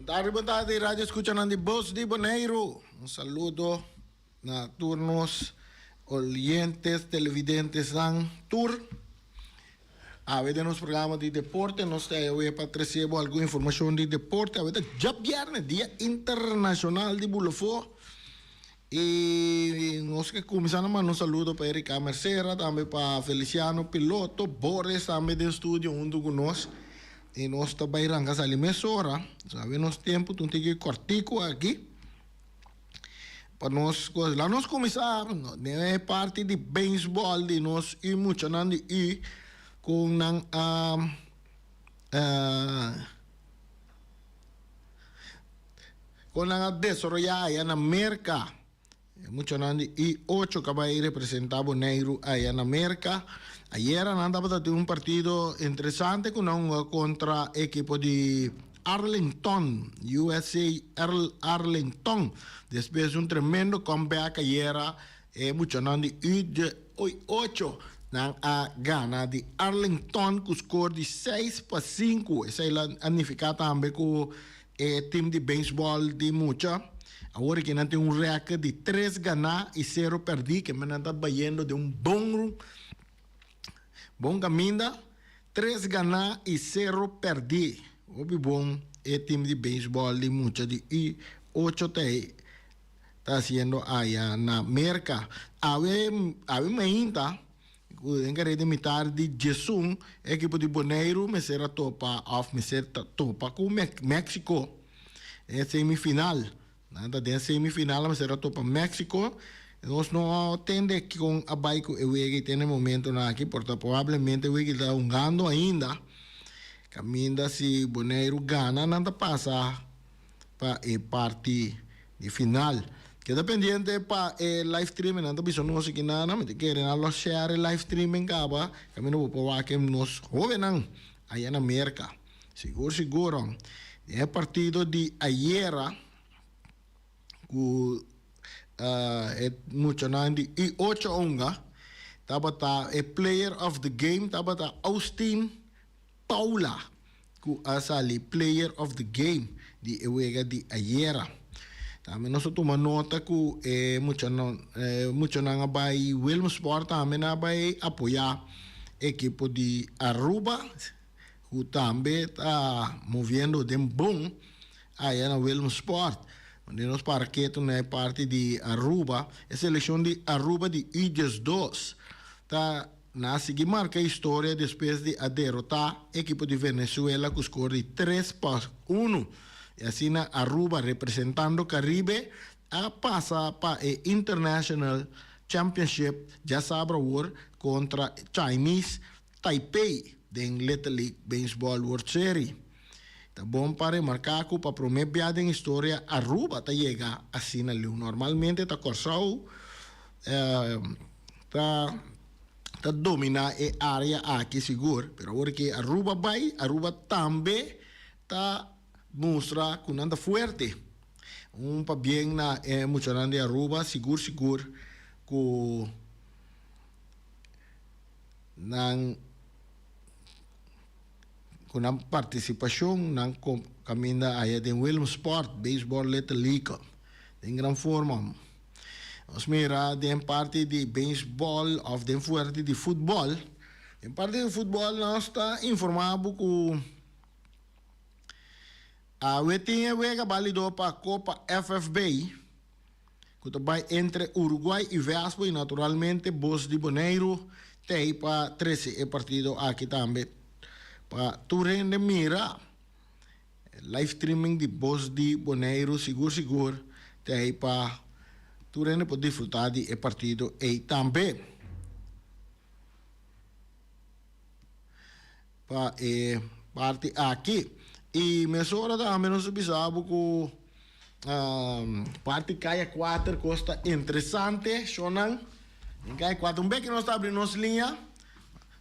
Bon tardi, bon tardi, radio escuchanan di Bos di Boneiru. Un saludo na tur nos oyentes, televidentesnan, tur. Awe den nos programa di deporte nos ta awe pa trece bo algun informacion di deporte. Awe ta djabierne, dia internacional di bulofo. Y nos ke cuminsa na manda un saludo pa Erika Mercera, tambe pa Feliciano Piloto, Boris tambe den studio hunto cu nos. Y nos ta bay ranca sali mesora, sabe nos tempo ta un tiki cortico aki. Pa nos cos, la nos cuminsa den e parti di baseball di nos y muchanan di U con nan a Kon nan a desaroyá aya na Merka. E muchanan di I ocho ku a bai representá Boneiru aya na Merka. Ayera nan tabata tin un partido interesante ku nan hunga kontra ekipo di Arlington, USA Arlington. Despues di un tremendo comeback ayera e muchanan di I ocho nan a gana di Arlington ku skor di 6-5. Esei a nifiká tambe ku E team di beisbòl di mucha awor aki nan tin un rèkòrt di tres ganá i sero pèrdí, ke men nan ta bayendo den un bon bon kaminda, tres ganá i sero pèrdí. Hopi bon e team di beisbòl di mucha di U ocho ta ta hasiendo aya na Merka. Awe awe mainta. Ku den kare di mitar di djesun e ekipo di Boneiru mester a topa òf mester ta topa ku Mexico den e semifinal. Nan ta den semifinal nan mester a topa Mexico. Nos no tende kon a bai ku e wega i te na e momentonan aki por ta probablemente e wega ta hungando ainda. Kaminda si Boneiru gana nan ta pasa. pa e parti di final. Keda pendiente pa e live streaming nan ta bisa nos aki nana mi ta kere nan lo share e live streaming kaba kaminda bo por wak nos hobennan aya na Merka. Sigur sigur den e partido di ayera ku e muchanan di U ocho a hunga tabata e player of the game tabata Austin Paula ku a sali player of the game di e wega di ayera. Tambe nos a tuma nota ku e muchanan e muchanan a bai Willemspoort tambe nan a bai apoyá ekipo di Aruba ku tambe ta moviendo den bon aya na Willemspoort. Wanneer nos para ketu na e parti di Aruba, e selekshon di Aruba di U diesdos ta Nan a sigui marka historia despues di a derotá ekipo di Venezuela ku skor di 3-1. I asina Aruba representando Caribe a pasa pa e International Championship djasabra awor kontra Chinese Taipei den Little League Baseball World Series. Ta bon pa remarká ku pa promé bia den historia Aruba ta yega asina leu. Normalmente ta Kòrsou ta ta dominá e área aki sigur, pero awor ke Aruba bai, Aruba tambe ta mustra ku nan ta fuerte. Un pabien na e muchanan di Aruba, sigur sigur ku nan ku nan partisipashon nan kaminda aya den Willemsport Baseball Little League den gran forma. Nos mira den parti di beisbòl òf den fuerte di futbòl. Den parti di futbòl nos ta informá bo ku awe tin e wega balido pa Kopa FFB ku ta bai entre Uruguay i Vespo i naturalmente Bos di Boneiru t'ei pa trese e partido aki tambe pa tur hende mira. Live streaming di Bos di Boneiru sigur sigur ta ei pa tur hende por disfruta di e partido ei tambe. Pa e parti aki. I mesora tambe nos a bisa bo ku parti kaya kuater kos ta interesante shownan. Den kaya kuater un beki nos ta abri nos liña.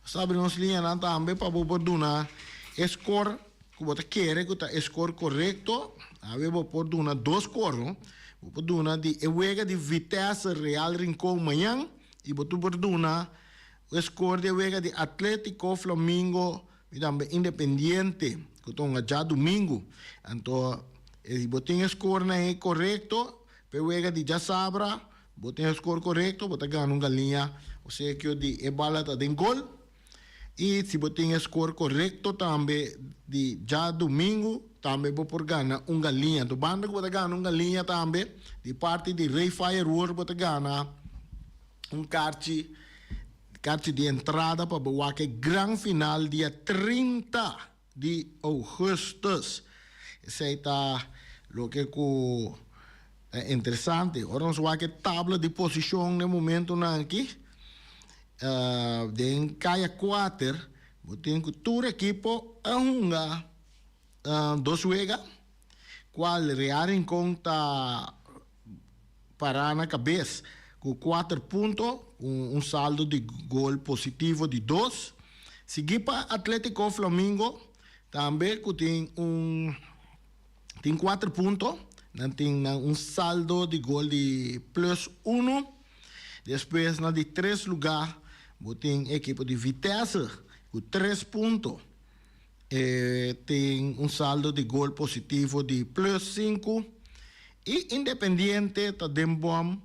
Nos ta abri nos liñanan tambe pa bo por duna e score. Ku bo ta kere ku ta e skor korekto, awe bo por duna dos skor, no? Bo por duna di e wega di Vitesse Real Rincon mañan i bo tur por duna e skor di e wega di Atletico Flamingo i tambe Independiente ku ta hunga djadumingu. Anto. Si bo tin e score nan korekto, pa e wega di djasabra, bo tin e score korekto, bo ta gana un galiña, osekio di e bala ta den gol. I si bo tin e score korekto tambe di djadumingu, tambe bo por gana un galiña. Anto banda ku bo ta gana un galiña tambe, di parti di Rey Firework bo ta gana un karchi, karchi di entrada pa bo wak e gran final dia 30 di ougùstùs. Esei ta loke ku ta interesante. Ora nos wak e tabla di posishon den momentunan aki, den kaya kuater bo tin ku tur ekipo a hunga dos wega, kual Real Rincon ta pará na kabes ku kuater punto, ku un saldo di gol positivo di dos. Sigui pa Atletico Flamingo tambe ku tin un tin kuater punto, nan tin nan un saldo di gol di plus uno. Despues na di tres lugá bo tin ekipo di Vitesse ku tres punto. E tin un saldo di gol positivo di plus sinku i Independiente ta den bòm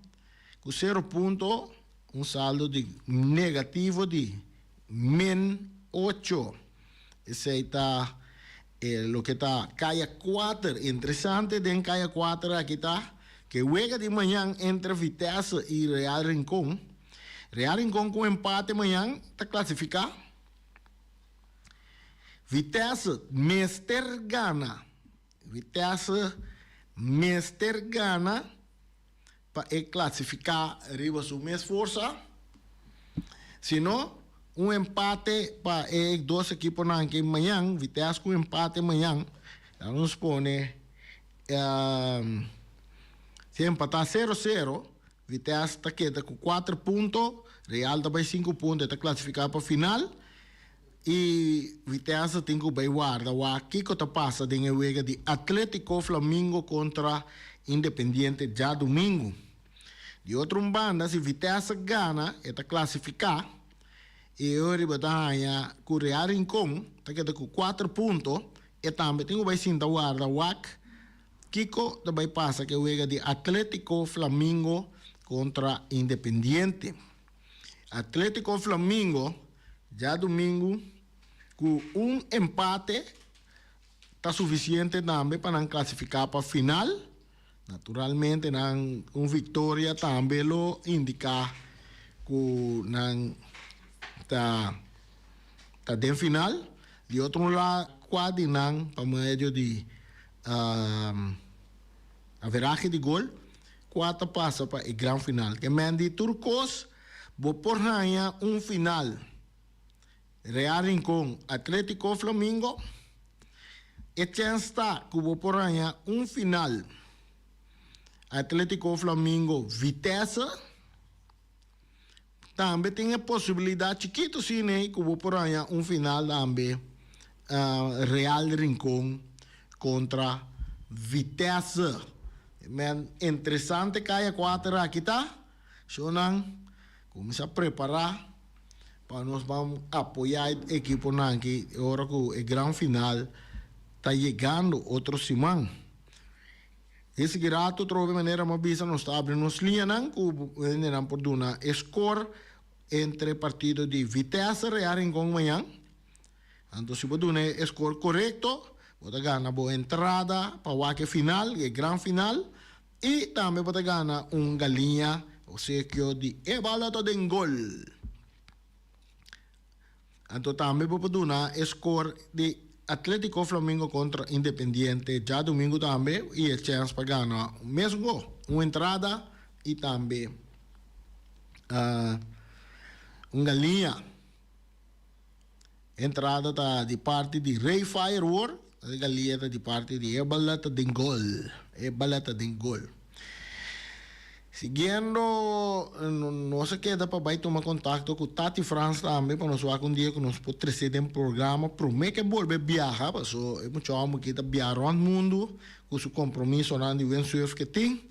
ku sero punto, un saldo di negativo di min ocho. Esei ta e loke ta kaya kuater. Interesante den kaya kuater aki ta ku e wega di mañan entre Vitesse i Real Rincon. Real Rincon ku empate mañan ta klasifiká. Vitesse mester gana. Vitesse mester gana pa e klasifiká riba su mes forsa. Si no, un empate pa e dos ekiponan ke mañan, Vitesse ku empate mañan, ya nos pone si empatá sero sero, Vitesse ta keda ku kuater punto, Real ta bai sinku punto, e ta klasifiká pa final. I Vitesse tin ku bai warda wak kiko ta pasa den e wega di Atletico Flamingo kontra Independiente djadumingu. Di otro un banda si Vitesse gana e ta klasifiká i e ora bo ta haña ku Real Rincon ta keda ku kuater punto, e tambe tin ku bai sinta warda wak kiko ta bai pasa ku e wega di Atletico Flamingo kontra Independiente. Atletico Flamingo djadumingu ku un empate ta sufisiente tambe pa nan klasifiká pa final. Naturalmente nan un viktoria tambe lo indiká ku nan ta ta den final. Di otro un lado kua di nan pa medio di averahe di gol Kua ta pasa pa e gran final? Ke men di tur kos bo por haña un final. Real Rincon, Atletico Flamingo. E chèns ta ku bo por haña un final. Atletico Flamingo, Vitesse. Tambe tin e posibilidat chikitu asina ku bo por haña un final tambe Real Rincon kontra Vitesse. Men interesante kaya kuater aki ta. Shownan kuminsá prepará pa nos ban apoyá e ekiponan aki ora ku e gran final ta yegando otro siman. E sigui rato trobe manera mi a bisa nos ta abri nos liñanan ku hendenan por duna e skor entre partido di Vitesse Real Rincon mañan. Anto si bo duna e skor korekto bo ta gana bo entrada pa wak e final, e gran final i tambe bo ta gana un galiña osekio di e bala ta den gol. Anto tambe bo por duna e score di Atletico Flamingo contra Independiente djadumingu tambe y e chens pa gana un mes go, un entrada y tambe un galiña. Entrada ta di parti di Rey Firework, e galiña ta di parti di E Bala Ta Den Gol, E Bala Ta Den Gol. Siguiendo, nos a keda pa bai tuma kontakto ku Tati Frans tambe pa nos wak un dia ku nos por tres'é den programa promé ku e bolbe biaha, paso e mucha hòmber aki ta biaha rònt mundu ku su kompromisonan di windsurf ku e tin.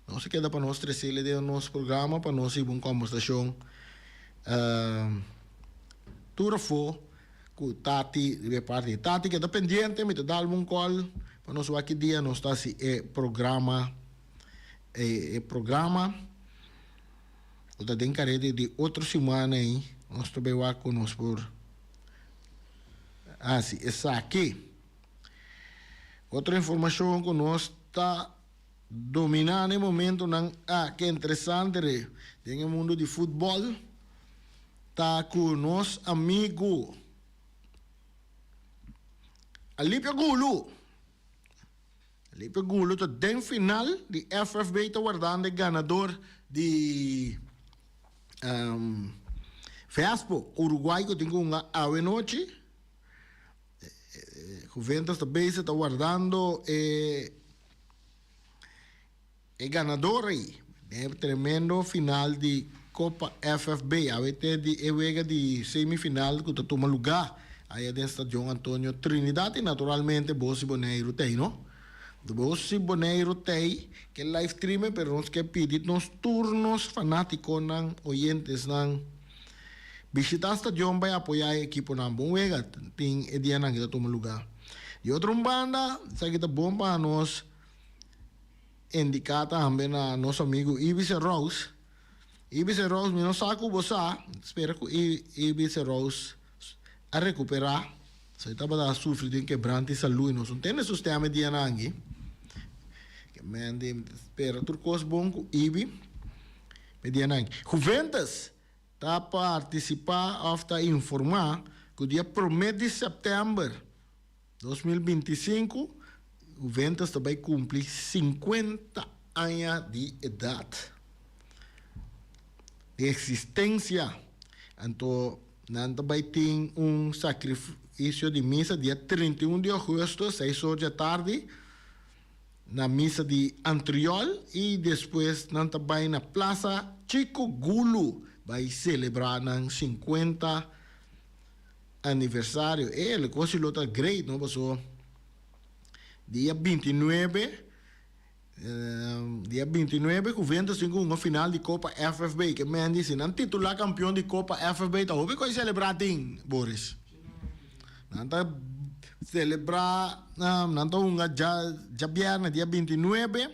Nos a keda pa nos tres'é den nos programa pa nos hiba un kòmbersashon tur afó ku Tati riba e parti. Tati keda pendiente, mi ta dal bo un kòl. pa nos wak ki dia nos ta hasi e programa e programa ku ta den kareda di otro siman ei nos ta bai wak ku nos por hasi esaki. Otro informashon ku nos ta dominá na e momentunan aki interesante re den e mundu di futbòl ta ku nos amigu Alipio Gulu, Alipio Gulu ta den final di FFB ta wardando e ganador di Fiaspo Uruguay ku tin ku hunga awe nochi. Juventus ta bezig ta wardando e e ganador ei den e tremendo final di Copa FFB. Awe te di e wega di semifinal ku ta tuma lugá aya den Stadion Antonio Trinidad i naturalmente Bosi Boneiru t'ei no. Bosi Boneiru t'ei ke live streamen pero nos ke pidi nos tur nos fanatikonan, oyentesnan, Bishitá stadion bai apoyá e ekiponan. Bon wega tin e dianan ki ta tuma lugá. Di otro un banda, esaki ta bon pa nos indiká tambe na nos amigu Ibis Rose. Ibis Rose, mi no sa ku bo sa, spera ku Ibis Rose a rekuperá. So e tabata sufri di un kebrante di salú i nos no tende su stèm e dianan aki. Ke men di spera tur kos bon ku Ibi e dianan aki. Juventus! Ta partisipá òf ta informá ku dia promé di sèptèmber 2025 Juventus ta bai kumpli 50 aña di edat di eksistensia. Anto nan ta bai tin un sakrifisio di misa dia 31 di ougùstùs seis or di atardi na misa di Antriol y despues nan ta bay na Plaza Chico Gulu bay celebra nan 50 aniversario. E el cosi lo ta great no paso dia 29 dia 29 Juventus tin cu hunga final di Copa FFB ke men di si nan titula campeon di Copa FFB ta hopi coy celebra tin Boris. Nan ta selebrá, nan ta hunga djabièrnè dia 29,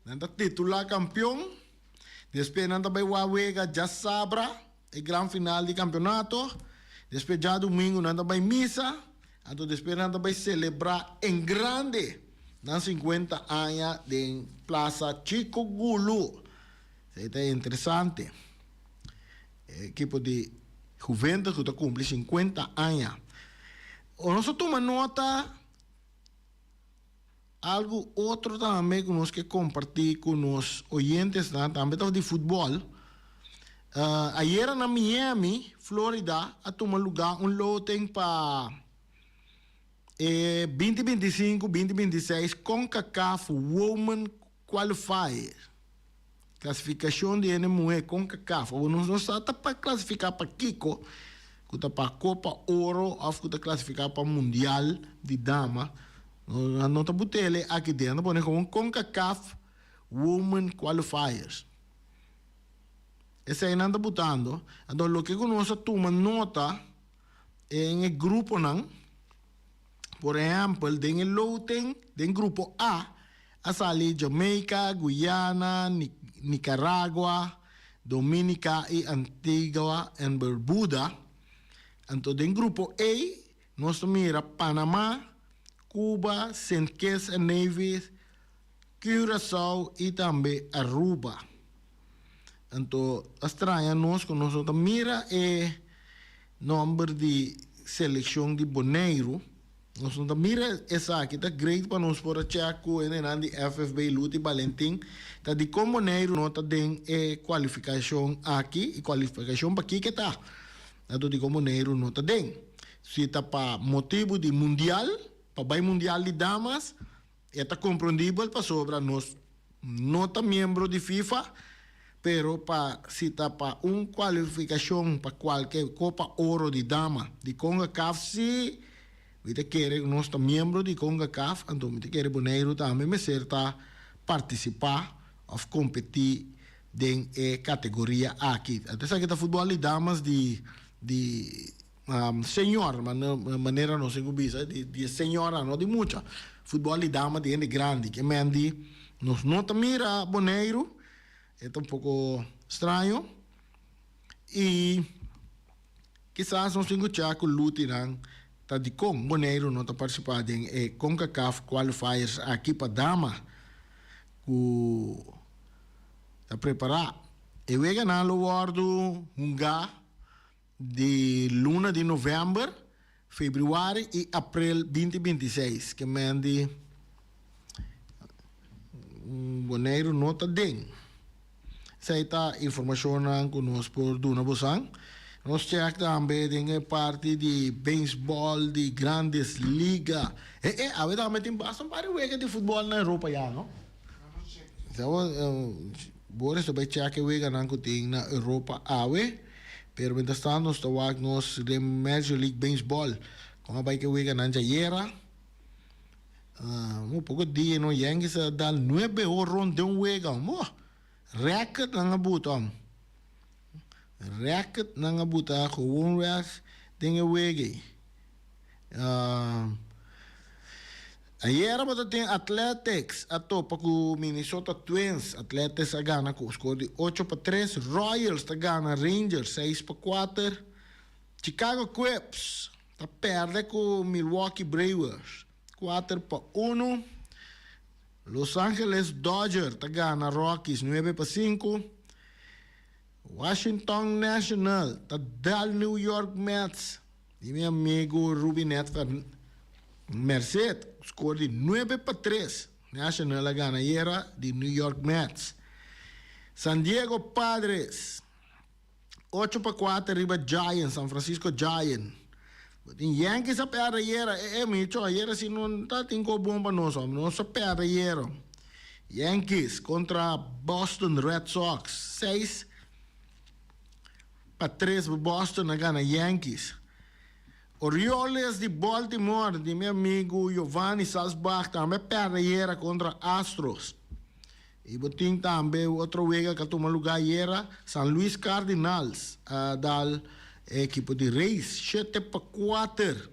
nan ta titulá kampion, despues nan ta bai wak wega djasabra, e gran final di kampeonato, despues djadumingu nan ta bai misa, anto despues nan ta bai selebrá en grande nan 50 aña den Plaza Chico Gulu. Esei ta interesante. E ekipo di Juventus ku ta kumpli 50 aña. Nos a tuma nota algu otro tambe ku nos ke kompartí ku nos oyentesnan, tambe ta di futbòl. Ayera na Miami, Florida, a tuma lugá un loting pa e 2025, 2026 Concacaf Women Qualifier. Klasifikashon di hende muhé Concacaf. Awor nos no sa ta pa klasifiká pa kiko, ku ta pa Kopa Oro òf ku ta klasifiká pa Mundial di Dama. Nan no ta but'el aki den, nan ta pone komo Concacaf Women Qualifiers. Esei nan ta butando. Anto loke ku nos a tuma nota den e gruponan, por ehèmpel den e loting den grupo A, A sali Jamaica, Guyana, Nicaragua, Dominica y Antigua and Barbuda. Anto den grupo A nos ta mira Panama, Cuba, Sint Kitts and Nevis, Curaçao y tambe Aruba. Anto a straña nos cu nos no ta mira e nomber di seleccion di Boneiru. Nos no ta mira esaki, ta great pa nos por a check ku hendenan di FFB Luti Balentin ta dikon Boneiru no ta den e kualifikashon aki i kualifikashon pa kiko ta anto dikon Boneiru no ta den. Si ta pa motibu di mundial, pa bai mundial di damas e ta komprondibel pasobra nos no ta miembro di FIFA pero pa si ta pa un kualifikashon pa kualke Kopa Oro di Dama di Concacaf si mi ta kere ku nos ta miembro di Concacaf anto mi ta kere Boneiru tambe mester ta partisipá òf kompetí den e kategoria aki. Anto esaki ta futbòl di damas di di. Señor, manera nos tin ku bisa, di e señora, no di mucha. Futbòl di dama di hende grandi. Ke men di nos no ta mira Boneiru, e ta un poko straño. I kisas nos tin ku chèk ku Lutinan ta dikon Boneiru no ta partisipá den e Concacaf Qualifiers aki pa dama ku ta prepará. E weganan lo wòrdu hungá di luna di novèmber, febrüari i aprel 2026. Ke men di Boneiru no ta den. Esei ta informashonnan ku nos por duna bosan. Nos chèk tambe den e parti di beisbòl di Grandes Liga. E e, awe tambe tin basta un par di wega di futbòl na Europa ya, no? Boris ta bai chèk e weganan ku tin na Europa awe, pero mientras tanto nos ta wak nos den Major League Baseball kon a bai ku e weganan djayera. Un poko dia no Yankees a dal nuebe horon den un wega. Moh! Record nan a buta om. Record nan a buta gewoonweg den e wega ei. Ayera bo ta tin Athletics a topa ku Minnesota Twins. Athletics a gana ku skor di 8-3. Royals ta gana Rangers 6-4. Chicago Cubs ta pèrdè ku Milwaukee Brewers 4-1. Los Angeles Dodgers ta gana Rockies 9-5. Washington National ta dal New York Mets di mi amigu Rubinet Merced score di 9-3. National a gana ayera di New York Mets. San Diego Padres 8-4 riba Giants, San Francisco Giants. Tin Yankees a perde ayera. E e micho, ayera si no ta tin ko bon pa nos, hombre. Nos a perde ayera. Yankees kontra Boston Red Sox 6-3 Boston a gana Yankees. Orioles di Baltimore di mi amigu Giovanni Salsbach tambe a perde ayera kontra Astros. I bo tin tambe otro wega ku a tuma lugá ayera, San Luis Cardinals a dal e ekipo di Rays 7-4.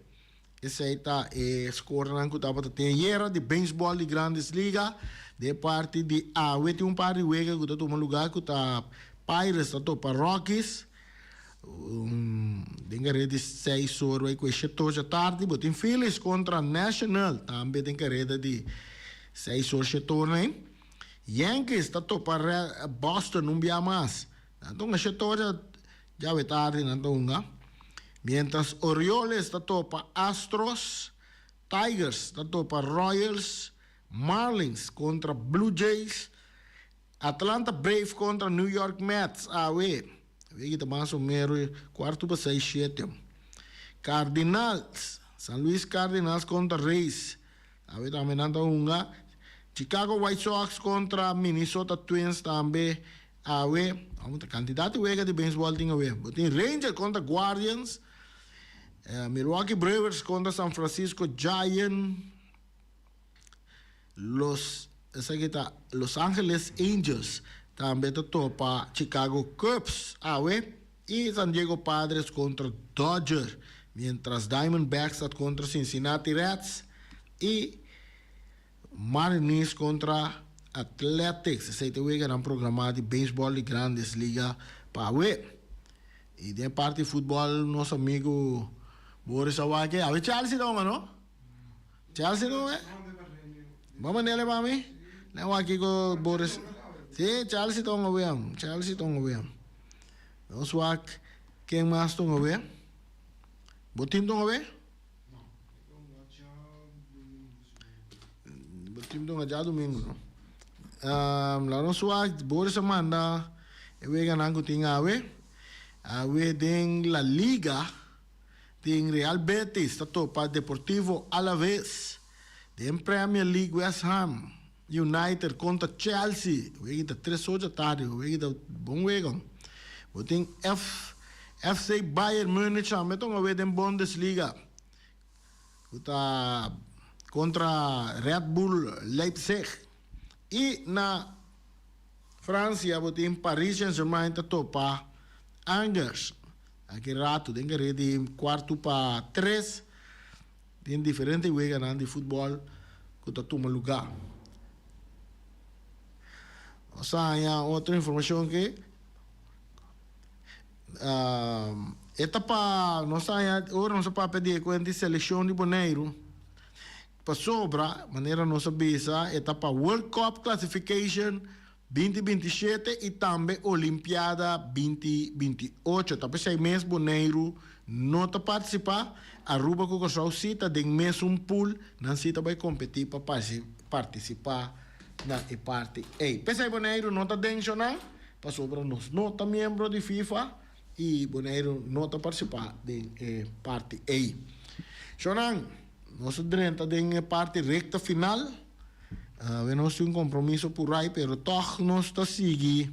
Esei ta e skornan ku tabata tin ayera di beisbòl di Grandes Liga. Den e parti di awe tin un par di wega ku ta tuma lugá ku ta Pirates ta topa Rockies den kareda di 6 or bai ku e 7 or djatardi. Bo tin Phillies kontra National tambe den kareda di 6 or 7 or nei. Yankees ta topa Boston un bia mas. Nan ta hunga 7 or djawe tardi nan ta hunga. Mientras Orioles ta topa Astros, Tigers ta topa Royals, Marlins kontra Blue Jays, Atlanta Brave kontra New York Mets awe. Wiki ta mas o mero kuartu pa seis shete. Cardinals, San Luis Cardinals kontra Rays. Awe tambe nan ta hunga. Chicago White Sox kontra Minnesota Twins tambe awe. Amo ta kantidat di wega di beisbòl tin awe. Bo tin Rangers kontra Guardians, Milwaukee Brewers kontra San Francisco Giants, Los esaki ta Los Angeles Angels tambe ta topa Chicago Cubs awe i San Diego Padres kontra Dodger, mientras Diamondbacks ta kontra Cincinnati Reds i Mariners kontra Athletics. Esei ta e weganan programá di beisbòl di Grandes Liga pa awe. I den parti futbòl nos amigu Boris a wak e. Awe Chelsea ta hunga no? Chelsea ta hunga? Bo manera pa mi? Nan wak kiko Boris. Si, Chelsea ta hunga awe. Chelsea ta hunga awe. Nos wak ken mas ta hunga awe. Bo team ta hunga awe? Bo team ta hunga djadumingu no. Laga nos wak Boris a manda e weganan ku tin awe. Awe den La Liga tin Real Betis ta topa Deportivo Alaves. Den Premier League West Ham United kontra Chelsea. Wega ta tres or djatardi, wega ta bon wega. Bo tin F FC Bayern Munich tambe ta hunga den Bundesliga ku ta kontra Red Bull Leipzig. I na Fransia bo tin Paris Saint-Germain ta topa Angers. Aki ratu den kere di kuartu pa tres tin diferente weganan di futbòl ku ta tuma lugá. Nos a haña otro informashon ke e ta pa nos a haña ora nos a papia di e kuenta di selekshon di Boneiru pasobra manera nos a bisa e ta pa World Cup Classification Binti 27 i tambe Olimpiada 2028. Ta p'esei mes Boneiru no ta partisipá, Aruba ku Kòrsou sí ta den mesun pool, nan sí ta bai kompetí pa partisipá na e parti ei. P'esei Boneiru no ta den shonan, pasobra nos no ta miembro di FIFA i Boneiru no ta partisipá den e parti ei. Shonan, nos a drenta den e parti rekta final. Awe nos tin un compromiso por ai, pero toch nos ta sigui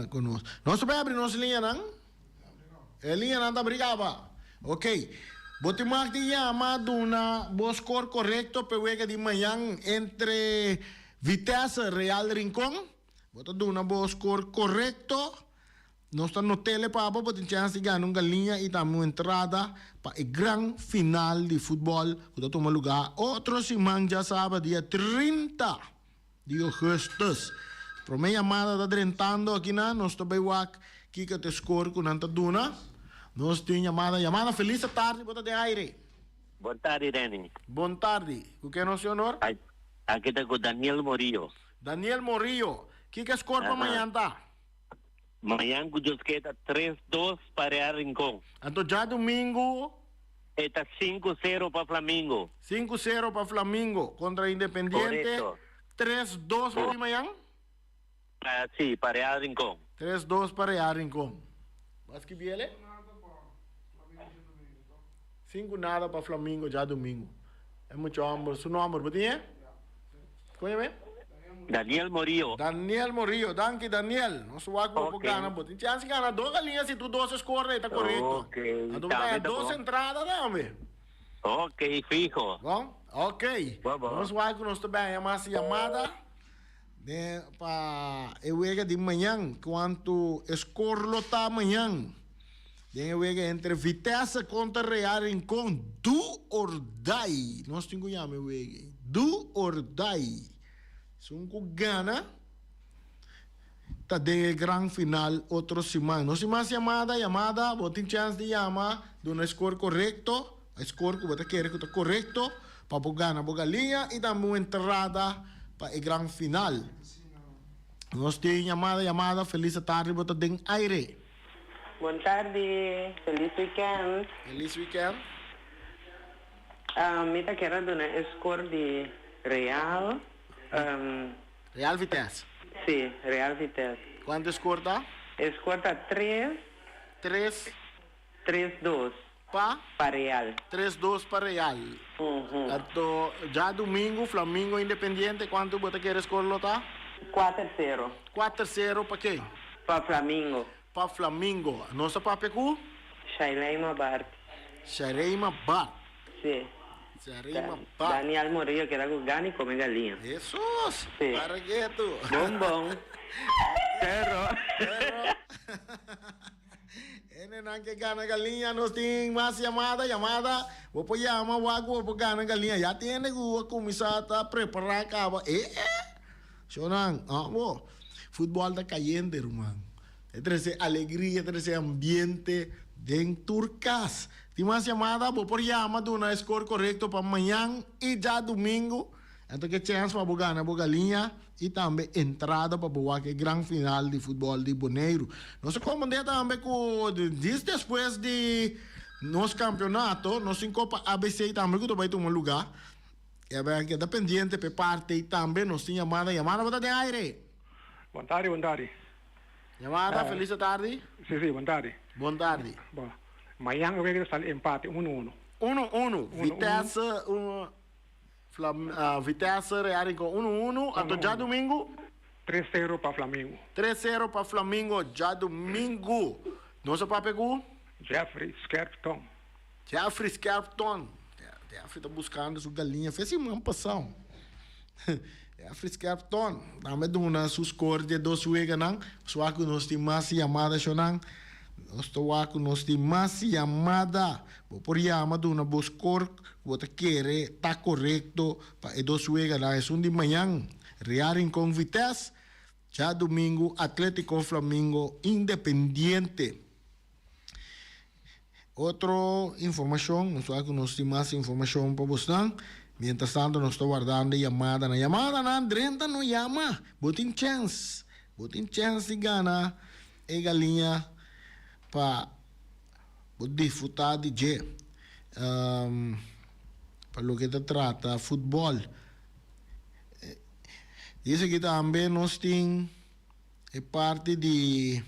cu nos. Nos ta bay abri nos liñanan? E liñanan ta abri caba? Ok. Bo tin mag di yama duna bo score corecto p'e wega di mañan entre Vitesse Real Rincon. Bo ta duna bo score corecto. Nos ta notele pa bo, bo tin chèns di gana un galiña i tambe un entrada pa e gran final di futbòl ku ta tuma lugá otro siman djasabra dia 30 di ougùstùs. Promé yamada ta drentando akinan, nos ta bai wak kiko ta e skor ku nan ta duna. Nos tin yamada, yamada felis tardi, bo ta den aire. Bon tardi Renny. Bon tardi, ku ken nos tin honor? Aki ta ku Daniel Morillo. Daniel Morillo, kiko e skor pa mañan ta? Mañan ku Dios ke ta tres dos pa Real Rincon. Anto djadumingu. E ta sinku sero pa Flamingo. 5-0 pa Flamingo kontra Independiente. Korekto. 3-2 pa di mañan? Si, pa Real Rincon. 3-2 pa Real Rincon. Bo a skibi el e? Sinku nada pa Flamingo djadumingu. E mucha homber, su nomber bo tin e? Kon yam'é? Daniel Morillo. Daniel Morillo, danki Daniel. Nos wak bo por gana, bo tin chance gana dos galiña si tur dos score ta korekto. Ok, Anto bo ta tambe haña ta dos bon. entrada tambe. Ok, fiho. Bon, ok. Bo bo. Nos wak ku nos ta bèña mas yamada den pa e wega di mañan, kuantu e score lo ta mañan. Den e wega entre Vitesse kontra Real Rincon, do or die. Nos tin ku yama e wega ei, do or die. Esun ku gana ta den e gran final otro siman. Nos tin mas yamada, yamada, bo tin chèns di yama, duna e skor korekto, e skor ku bo ta kere ku ta korekto pa bo gana bo galiña i tambe un entrada pa e gran final. Nos tin yamada, yamada, felis atardi, bo ta den aire. Bon tardi, felis weekend. Felis weekend. Mi ta kier a duna e score di Real. Real Vitesse. Si, Real Vitesse. Cuanto e score ta? E score ta tres. Tres. Tres dos. Pa? Pa Real. 3-2 pa Real. Anto djadumingu Flamingo Independiente cuanto bo ta kere score lo ta? 4-0. 4-0 pa ken? Pa Flamingo. Pa Flamingo. Nos a papia ku? Shaileima Bart. Shaileima Bart. Si. Shaileima Bart. Daniel Morillo keda ku gana i kome galiña. Hesus! Si. Para ketu. Bon bon. Perro. Perro. Hendenan ke gana galiña nos tin mas yamada yamada bo por yama wak bo por gana galiña ya tin hende ku a kuminsá ta prepará kaba e e shownan abo futbòl ta kayente ruman e trese alegria e trese ambiente den tur kas tin mas yamada bo por yama duna e skor korekto pa mañan i djadumingu. Anto ke chèns pa bo gana bo galiña i tambe entrada pa bo wak e gran final di futbòl di Boneiru. Nos a komprendé tambe ku djis despues di nos kampionato nos tin Kopa ABC tambe ku ta bai tuma lugá. I a bai keda pendiente pa e parti ei tambe. Nos tin yamada. Yamada bo ta den aire. Bon tardi, bon tardi. Yamada, felis tardi. Si, si, bon tardi. Bon tardi. Bon, mañan e wega ta sali empate, unu unu. Unu unu. Vitesse un. Vitesse Real Rincon 1 1 anto djadumingu. 3-0 pa Flamingo. 3-0 pa Flamingo djadumingu. Nos a papia ku? Jeffrey Skerpton. Jeffrey Skerpton. Jeffrey ta buskando su galiña fe siman pasao. Jeffrey Skerpton tambe duna su score di e dos weganan. Nos wak ku nos tin mas yamada shownan. Nos ta wak ku nos tin mas yamada. Bo por yama duna bo score ku bo ta kere ta korekto pa e dos weganan. Esun di mañan Real Rincon Vitesse, djadumingu Atletico Flamingo Independiente. Otro informacion, nos wak cu nos tin mas informacion pa bosnan. Mientras tanto nos ta wardando e yamadanan. Yamadanan, drenta no yama. Bo tin chens. Bo tin chens di gana e galiña pa bo disfruta di dje. Pa loke ta trata futbol. Dice aki tambe nos tin e parti di.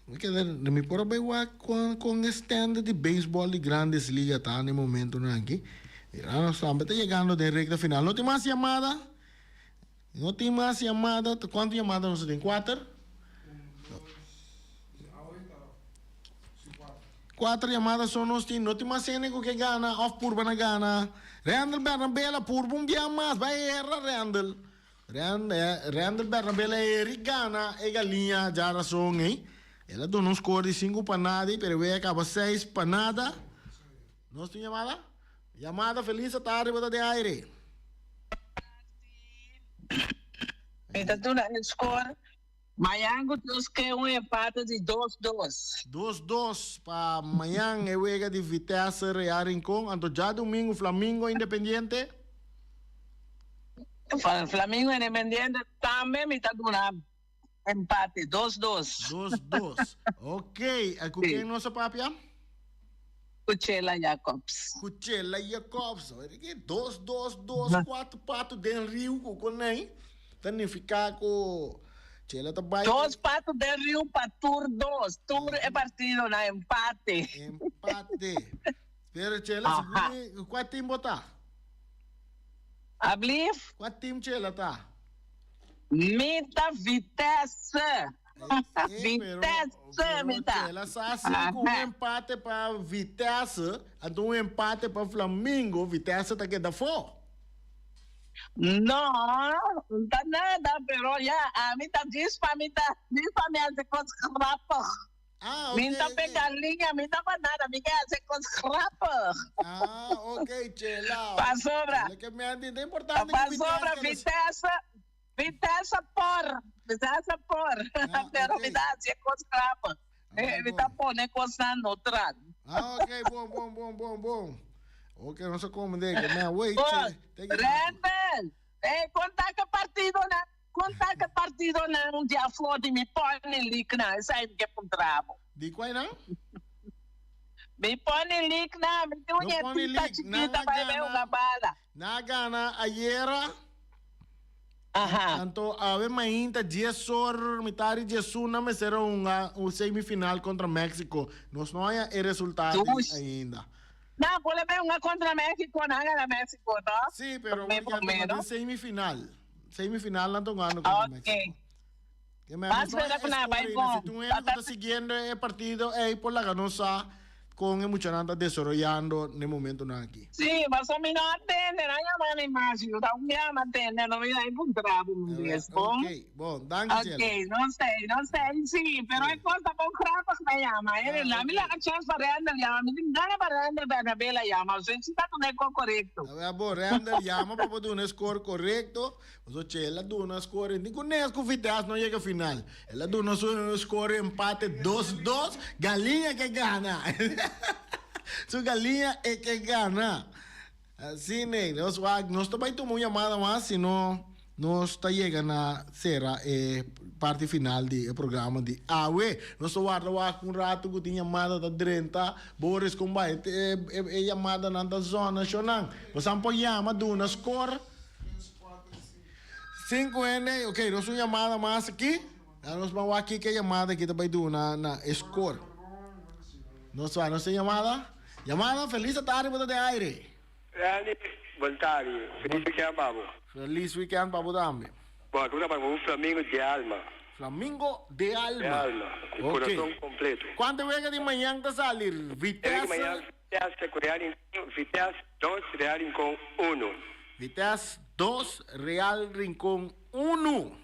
Mi keda mi por a bai wak kon kon e standard di beisbòl di Grandes Liga ta na e momentonan aki. Mira nos tambe ta yegando den rekta final. No tin mas yamada? No tin mas yamada? Ta kuantu yamada nos a tin? Kuater? Kuater yamada so nos tin. No tin mas hende ku ke gana òf purba na gana. Randel Bernabela purba un bia mas. Bai hera Randel. Randel Bernabela Eric gana e galiña djarason ei. El a duna un score di sinku pa nada ei, pero e wega a kaba seis pa nada. Nos tin yamada? Yamada, Feliz atardi, bo ta den aire. Mi ta duna e score mañan ku Dios ke un empate di dos dos. Dos dos pa mañan e wega di Vitesse Real Rincon. Anto djadumingu Flamingo Independiente. Flamingo Independiente tambe mi ta duna empate, dos dos. Dos dos. Ok, ku ken nos a papia? Ku Chela Jacobs. Ku Chela Jacobs. Dos dos dos kuater pato den riu ku konei ta nifiká ku Chela ta bai. Dos pato den riu pa tur dos, tur e partidonan empate. Empate. Pero Chela, segun mi, kua tim bo ta? Ablief? Kua team Chela ta? Mi ta Vitesse. Vitesse mi ta. Chela sa si ku un empate pa Vitesse, anto un empate pa Flamingo, Vitesse ta keda afó. No, no ta nada, pero ya, ami ta djis pa mi ta, djis pa mi hasi kos grappig. Ah, ok. Mi ta pega liña, mi ta pa nada, mi ke hace cos grappig. Ah, ok, Chela. Pasobra. Chela ke me ta importante ku Pasobra Vitesse, Vitesse por, Vitesse por. Ah, Pero ok. mi ta haci cos grappig. Ah, Mi ta bon. pone cosnan neutral. Ah, ok, bon, bon, bon, bon, bon. Ok, nos a come de ke me wait. Bon, Take it. Randall, eh, conta ke partidonan Kon ta ke partidonan di afó di mi pony league nan? Esei mi ke puntra bo. Di kuai nan? Mi pony league nan, mi tin un No pony ñetita league, nan chikita a bai bai gana, hunga bala. nan a gana ayera. Aha. Anto awe mainta dies or, mitad di diesuna mester a hunga un semifinal kontra Mexico. Nos no haña e resultado Dush. ainda. Nan por bai hunga kontra Mexico, nan a gana Mexico, no? Sí, pero Promé, awor ya promé, ta no? den semifinal. Semifinal nan ta hungando contra Ok. Mexico. Ke men Mas nos no spera ku nan bai score bon. Si tin un hende ku ta siguiendo e partido ei por laga nos sa kon e muchanan ta desaroyando n'e momentonan aki. Sí, pasobra mi no a tende, nan yama mi mas, yu ta un bia mi a tende, no mi a puntra bo un bes, bon? Ok, bon, danki Ok, Chela. no sei, no sei, sí, pero e kos ta bon grappig mi a yama, eh, Ah, mi ok. laga chèns pa Randall yama, mi tin gana pa Randall Bernabela yama, so si ta duna e kos korekto. A bo Randall yama pa bo duna e score korekto, pasobra Chela duna score ni ku nes ku Vitesse no yega final. El a duna su score empate dos dos, Galiña ke gana. Su Galiña e ke gana. Asina, nos wak, nos ta bai tuma un yamada mas, si no nos ta yega na sera e parti final di e programa di awe. Nos ta warda wak un rato ku tin yamada ta drenta. Boris kon bai e e yamadanan ta zona shonnan. Bosan por yama duna score. Sinku hende, ok, nos un yamada mas aki. Ya nos ban wak kiko e yamada aki ta bai duna na e score. Nos wak, nos tin yamada? Yamada, felis atardi bo ta den aire. Randy, bon tardi. Felis weekend pa bo. Felis weekend pa bo tambe. Bon, aki bo ta papia ku un flamingo de alma. Flamingo de alma. De alma, ku Ok. kurason kompleto. Kuantu wega di mañan ta sali? E wega di Vitesse. mañan, Vitesse ku Real Rincon, Vitesse dos, Real Rincon uno. Vitesse. Dos, Real Rincon unu.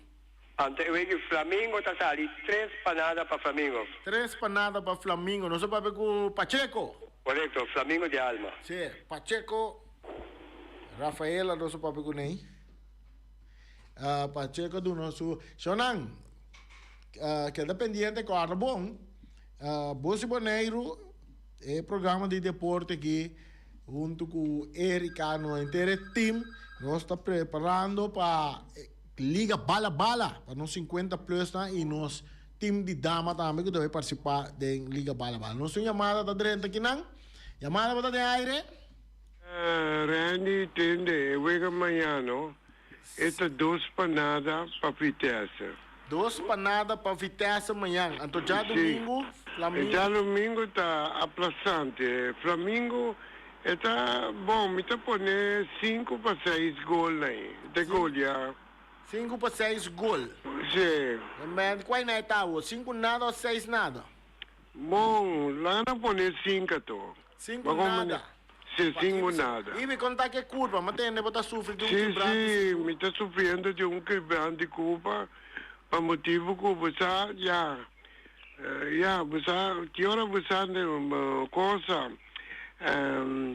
Anto e wega Flamingo ta sali tres pa nada pa Flamingo. Tres pa nada pa Flamingo. Nos a papia ku Pacheco. Korekto, Flamingo di alma. Si, Pacheco Rafaela nos a papia ku nei. Pacheco duna su. Shownan, keda pendiente kòrda bon. Bos di Boneiru, e programa di deporte aki huntu ku Erika, nos henter e team, nos ta preparando pa Liga Bala Bala pa nos 50 plus nan y nos team di dama tambe cu ta bay participa den Liga Bala Bala. Nos tin yamada ta drenta kinan. Yamada bo ta den aire. Randy tende e wega mañano e ta dos pa nada pa Vitesse. Dos pa nada pa Vitesse mañan. Anto djadumingu Flamingo. Djadumingu ta aplastante. Flamingo E ta bon, mi ta pone sinku pa seis gol na e. Ta golia. Sinku pa seis gol. Si. Men, kuai na e ta awo? Sinku nada o seis nada? Bon, laga na pone sinku ato. Sinku nada. Si, sinku nada. I mi konta ke kurpa, mi tende bo ta sufri di un kibrant di Si, si, mi ta sufriendo di un kibrant di kurpa pa motibu ku bo sa ya. Ya, bo sa ki ora bo sa cosa?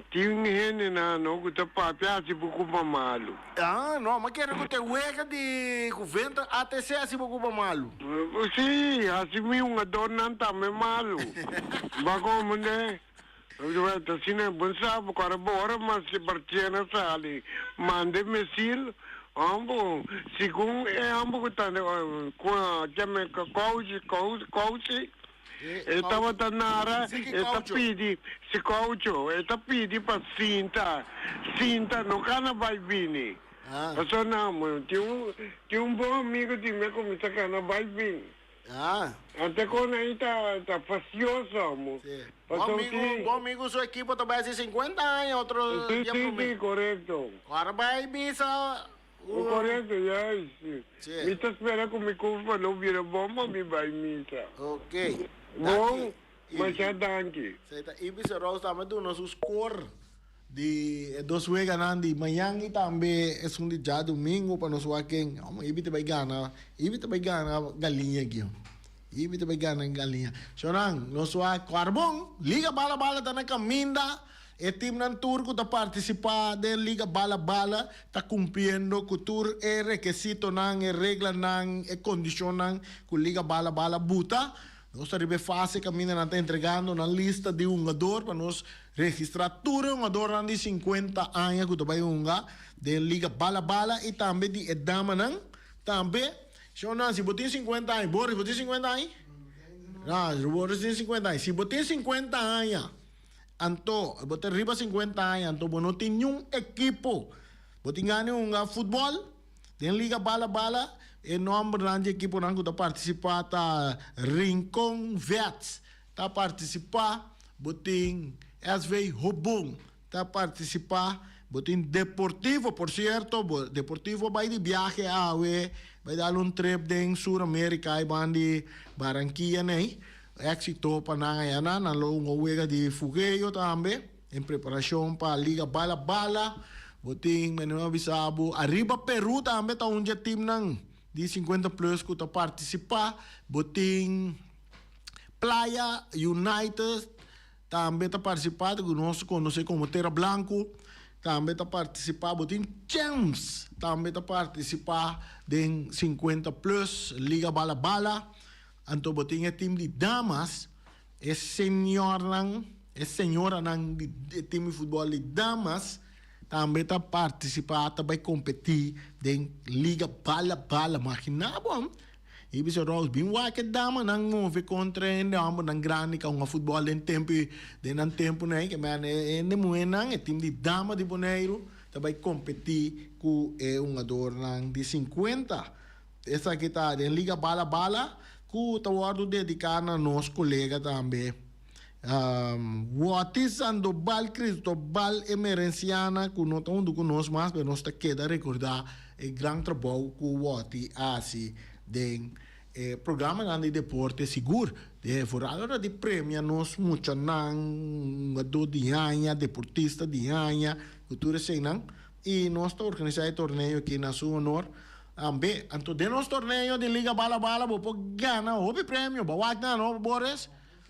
Tin hendenan no ku ta papia hasi bo kupa malu. Ah, no, mi kere ku te wega di ku venta ATC hasi bo kupa malu. Si, hasi mi hungadornan tambe malu. Ba komo ne? Ta asina, bo sa, bo kòrda bo ora mas e Barchena sali, manda e misil, hombo, segun e hombo ku ta ku a chama kouchi, kouchi, e tabata nara, e ta pidi, si koucho, e ta pidi pa sinta, sinta, no kana bai bini. Pasobra nan, tin un, tin un bon amigo di mi a kuminsá kana bai bini. Ah. Ante con ahí ta, ta fastioso, amo. Sí. Bo amigo, bo amigo su equipo ta bay haci 50 aña otro sí, dia sí, prome. Sí, correcto. Ahora bay misa. Correcto, ya. Sí. Sí. Mi ta spera cu mi curva lo bira bon pa mi bay misa. Ok. Bon, masha danki. Sí, ta Ibis Rose tambe duna su score. Di e dos weganan di mañan y tambe esun di djadumingo pa nos wak ken. Amo Ibi ta bay gana, Ibi ta bay gana galiña aki. Ibi ta bay gana galiña. Shornan, nos wak Carbon, Liga Bala Bala ta na caminda. E teamnan tur cu ta participa den Liga Bala Bala ta cumpliendo cu tur e requisitonan, e reglanan, e condicionnan cu Liga Bala Bala buta. Nos ta riba e fase caminda nan ta entregando nan lista di hungador pa nos registra tur e hungadornan di 50 aña cu ta bay hunga den Liga Bala Bala y tambe di e damanan tambe. Señor Nancy, bo tin 50 aña? Boris, bo tin 50 aña? No, Boris tin 50 aña. Si bo tin 50 aña, anto bo ta riba 50 aña, anto bo no tin niun ekipo. Bo tin gana di hunga futbol? Den Liga Bala Bala, e nombernan di ekiponan ku ta partisipá ta Rincon Vets ta partisipá, bo tin SV Hobon ta partisipá, bo tin Deportivo, por sierto, bo Deportivo a bai di biahe awe, bai dal un trip den Sur Amerika, e ban di Barranquilla nei, éksito pa nan aya nan, nan lo un wega di fugeo tambe. En preparashon pa Liga Bala Bala, bo tin, mene a bisa bo, Arriba Peru tambe ta un dje teamnan di 50 plus ku ta partisipá. Bo tin Playa United tambe ta partisipá, ku nos konosé komo Tera Blanku tambe ta partisipá. Bo tin Champs tambe ta partisipá den 50 plus Liga Bala Bala. Anto bo tin e team di damas. E señornan, e señoranan di e team di futbol di damas tambe ta partisipá, ta bai kompetí den Liga Bala Bala. Maginá bo, i bisa Rose, bin wak e damanan move kontra hende hòmbernan grandi ku a hunga futbòl den tempu, den nan tempunan ei, ke men e hende muhénan, e team di dama di Boneiru ta bai kompetí ku e hungadornan di 50. Esaki ta den Liga Bala Bala ku ta wòrdu dediká na nos kolega tambe Wòti Sandobal Cristobal Emerenciana ku no ta huntu ku nos mas pero nos ta keda rekordá e gran trabou ku Wòti a hasi den e programanan di deporte sigur vooral ora di premia nos muchanan hungadó di aña, deportista di aña ku tur eseinan. i nos ta organisá e torneo aki na su honor. Tambe, anto den nos torneo di Liga Bala Bala bo por gana hopi premio. Bo a wak nan no, Boris?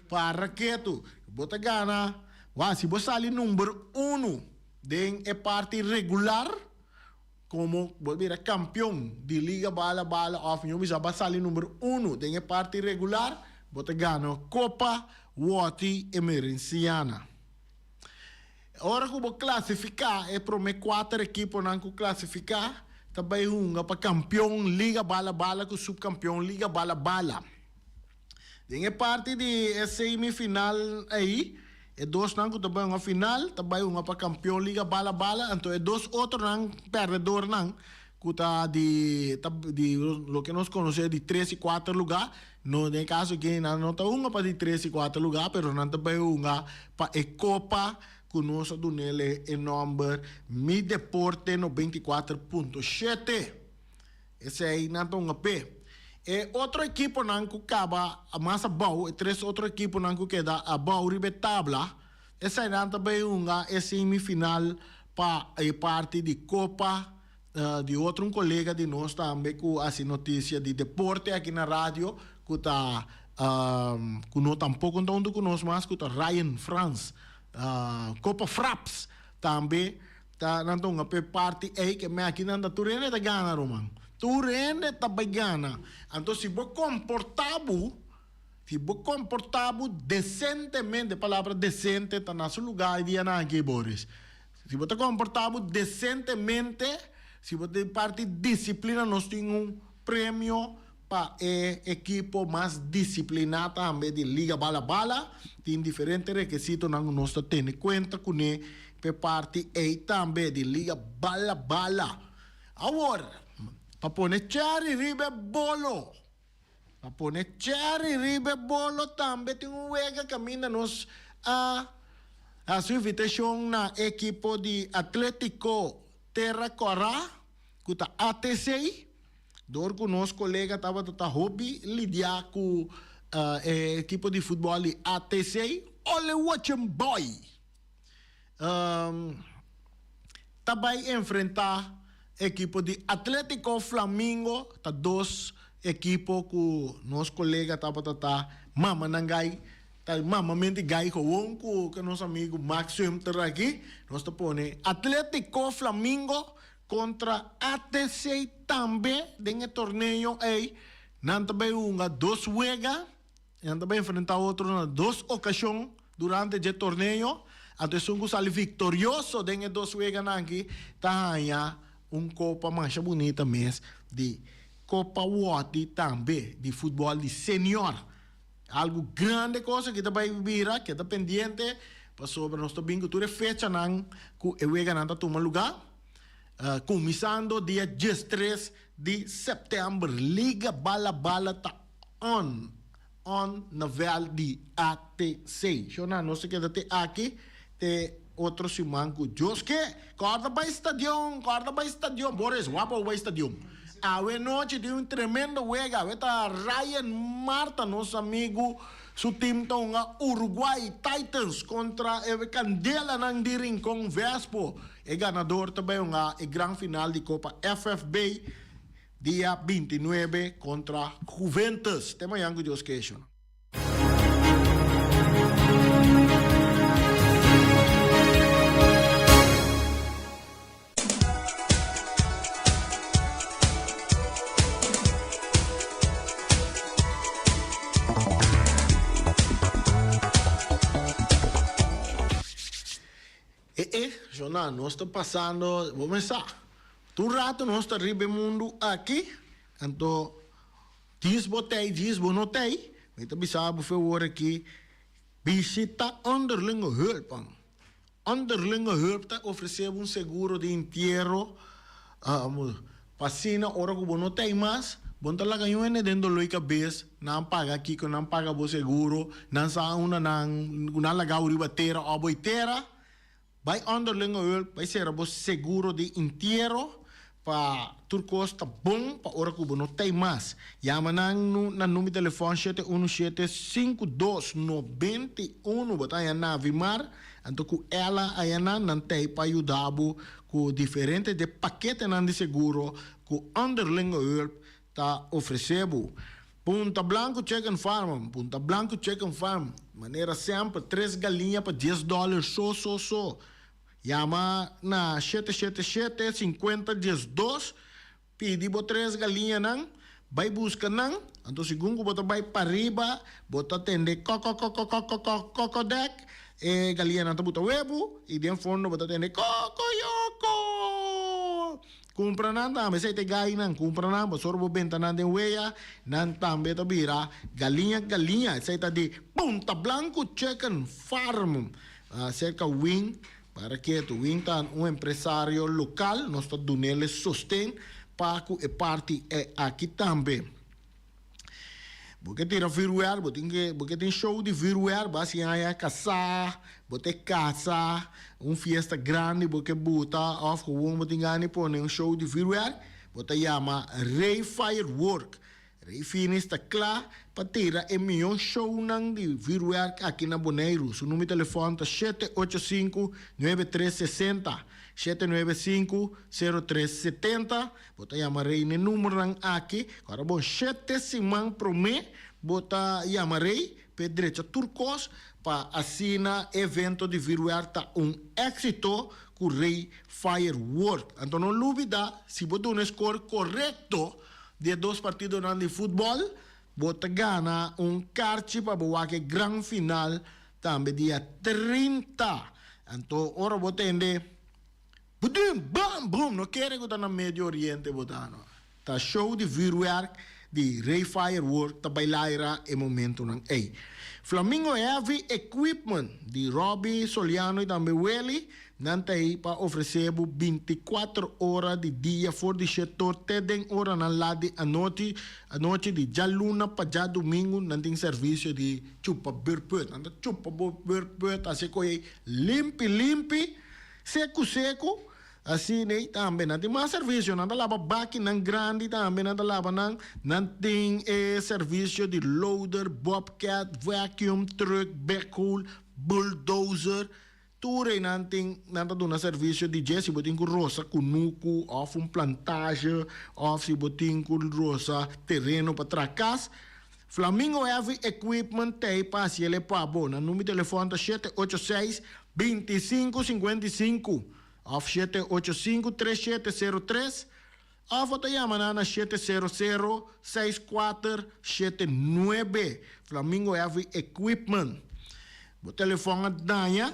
Para ketu. Bo ta gana, wak, si bo sali number uno den e parti regular, komo bo bira kampion di Liga Bala Bala òf mihó bisa bo a sali number uno den e parti regular, bo ta gana Kopa Wòti Emerenciana. Ora ku bo klasifiká, e promé kuater ekiponan ku klasifiká ta bai hunga pa kampion Liga Bala Bala ku supkampion Liga Bala Bala. Den e parti di e semifinal ei, e dosnan ku ta bai hunga final ta bai hunga pa kampion Liga Bala Bala, anto e dos otronan pèrdedornan ku ta di ta di loke nos konosé di tres i kuater lugá, no den e kaso aki nan no ta hunga pa di tres i kuater lugá pero nan ta bai hunga pa e kopa ku nos a dun'el e nòmber Mi Deporte 94.7. Esei nan ta hunga p'e. E otro ekiponan ku kaba mas abou, e tres otro ekiponan ku keda abou riba e tabla, eseinan ta bai hunga e semifinal pa e parti di kopa di otro un kolega di nos tambe ku hasi notisia di deporte aki na radio ku ta ku no tampoko ta huntu ku nos mas ku ta Ryan Frans Kopa Fraps tambe ta nan ta hunga p'e parti ei ke me aki nan ta tur hende ta gana ruman tur hende ta bai gana anto si bo komporta bo si bo komporta bo desentemente e palabra desente ta na su luga e dianan aki Boris. Si bo ta komportá bo desentemente, si bo ta di parti disiplina, nos tin un premio pa e ekipo mas disipliná tambe di Liga Bala Bala. Tin diferente rekisitonan ku nos ta tene kuenta kuné pa e parti ei tambe di Liga Bala Bala. Awor, pa pone chèri riba e bolo, pa pone chèri riba e bolo tambe tin un wega kaminda nos a hasi invitashon na ekipo di Atletico Terra Kòrá ku ta ATC dor ku nos kolega tabata ta hopi lidiá ku e ekipo di futbòl di ATC Ole Watchen Boy ta bai enfrentá ekipo di Atletico Flamingo ta dos ekipo ku nos kolega tabata ta mama nan gai Ta mamamente gai gewoon ku ke nos amigu Max Sumter aki. Nos ta pone Atletico Flamingo kontra ATC tambe den e torneo ei. Nan ta bai hunga dos wega. Nan ta bai enfrenta otro na dos okashon durante dje torneo. Anto esun ku sali viktorioso den e dos weganan aki ta haña un kopa masha bunita mes di Kopa Wòti tambe di futbòl di senior. Algu grande cosa ki ta bai bira, keda pendiente pasobra nos ta bin ku tur e fechanan ku e weganan ta tuma lugá. Kuminsando dia diestres di sèptèmber Liga Bala Bala ta on on na vèlt di ATC. Shona nos ta keda te aki te otro siman ku Dios ke. Kòrda bai stadion, kòrda bai stadion. Boris, wak pa bo bai stadion. Awe nochi tin un tremendo wega. Awe ta Ryan Marta, nos amigu, su team ta hunga Uruguay Titans kontra e Kandelanan di Rincon Vespo. E ganador ta bai hunga e gran final di Kopa FFB dia bintinuebe kontra Juventus. Te mañan ku Dios ke. E e, Jonah, nos ta pasando, bo mes sa, tur rato nos ta riba e mundu aki, anto Djis bo tei, djis bo no tei, mi ta bisa bo fe wor aki, bishita Onderlinge Hulp. Onderlinge Hulp ta ofresé bo un seguro di intiero pa asina ora ku bo no tei mas, bo no ta laga niun hende den doló di kabes, nan paga kiko, nan paga bo seguro, nan sa unda nan, ku nan laga bo riba tera òf bo e tera. Bai Onderlinge Hulp, bai sera bo seguro di intiero pa tur kos ta bon pa ora ku bo no tei mas. Yama nan na number di telefòn 717 52 91. Bo ta haña Navimar. Anto ku Ella ayanan nan t'ei pa yuda bo ku diferente de paketenan di seguro ku Onderlinge Hulp ta ofresé bo. Punta Blanco Chicken Farm, Punta Blanco Chicken Farm, manera semper tres galiña pa dies dòler so so so. Yama na 777 50 12, pidi bo tres galiñanan, bai buska nan, anto segun ku bo ta bai pariba bo ta tende kòkòkòkòkòkò kòkòdèk, e galiñanan ta buta webu i den fondo bo ta tende kòkòyòkò. Kumpra nan tambe, esei ta e gainan, kumpra nan pasobra bo benta nan den wea, nan tambe ta bira galiña galiña, esei ta di Punta Blanco Chicken Farm, serka Win para ketu. Win ta un empresario lokal, nos ta dun'el e sosten pa ku e parti aki tambe. Bo ke tira vuurwerk, bo tin ke, bo ke tin show di vuurwerk, bo a hasi aña kasá, bo te kasa, un fiesta grandi bo ke buta òf gewoon bo tin gana di pone un show di vuurwerk, bo ta yama Rey Firework. Rey Finis ta kla pa tira e mihó shownan di vuurwerk aki na Boneiru. Su number di telefòn ta 785 9360, 795 0370. Bo ta yama Rey n'e numbernan aki. Ora bon shete siman promé bo ta yama Rey p'e drecha tur kos pa asina e evento di vuurwerk ta un éksito ku Rey Firework. Anto no lubida si bo duna e skor korekto di e dos partidonan di futbòl bo ta gana un karchi pa bo wak e gran final tambe dia 30. Anto ora bo tende. Budum, bam, bum, no kere ku ta na Medio Oriente bo ta no. Ta show di vuurwerk di Rey Firework ta bai laira e momentonan ey. Flamingo Heavy Equipment di Robby Soliano y tambe Willy, nan ta ey pa ofrece bo 24 ora di dia for di shetor te den oranan laat di anochi, anochi di djaluna pa djadumingu nan tin servicio di chupa beurput. Nan ta chupa bo beurput haci koe ey limpi limpi. Seku seku, asina ei tambe nan tin mas servisio, nan ta laba bakinan grandi tambe nan ta laba nan, nan tin e servisio di loader, bobcat, vacuum truck, backhoe, bulldozer, tur ei nan tin, nan ta duna servisio di dje si bo tin ku rosa kunuku òf un plantage òf si bo tin ku rosa tereno pa traha kas. Flamingo Heavy Equipment t'ei pa hasi el e pa bo. Nan number di telefòn ta 786 25 55 òf 785 3703 òf bo ta yama nan na 700 6479. Flamingo Heavy Equipment. Bo telefòn a daña?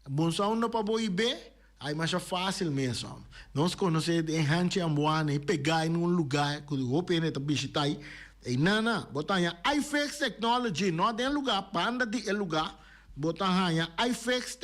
Bon sa unda pa bo ib'é? Ai masha fácil mes hom. Nos conoce den hanchi Amboana y pega en un lugar cu hopi hende ta bishita y ey nana bo ta haña iFix Technology no den lugar banda di e lugar bo ta haña iFix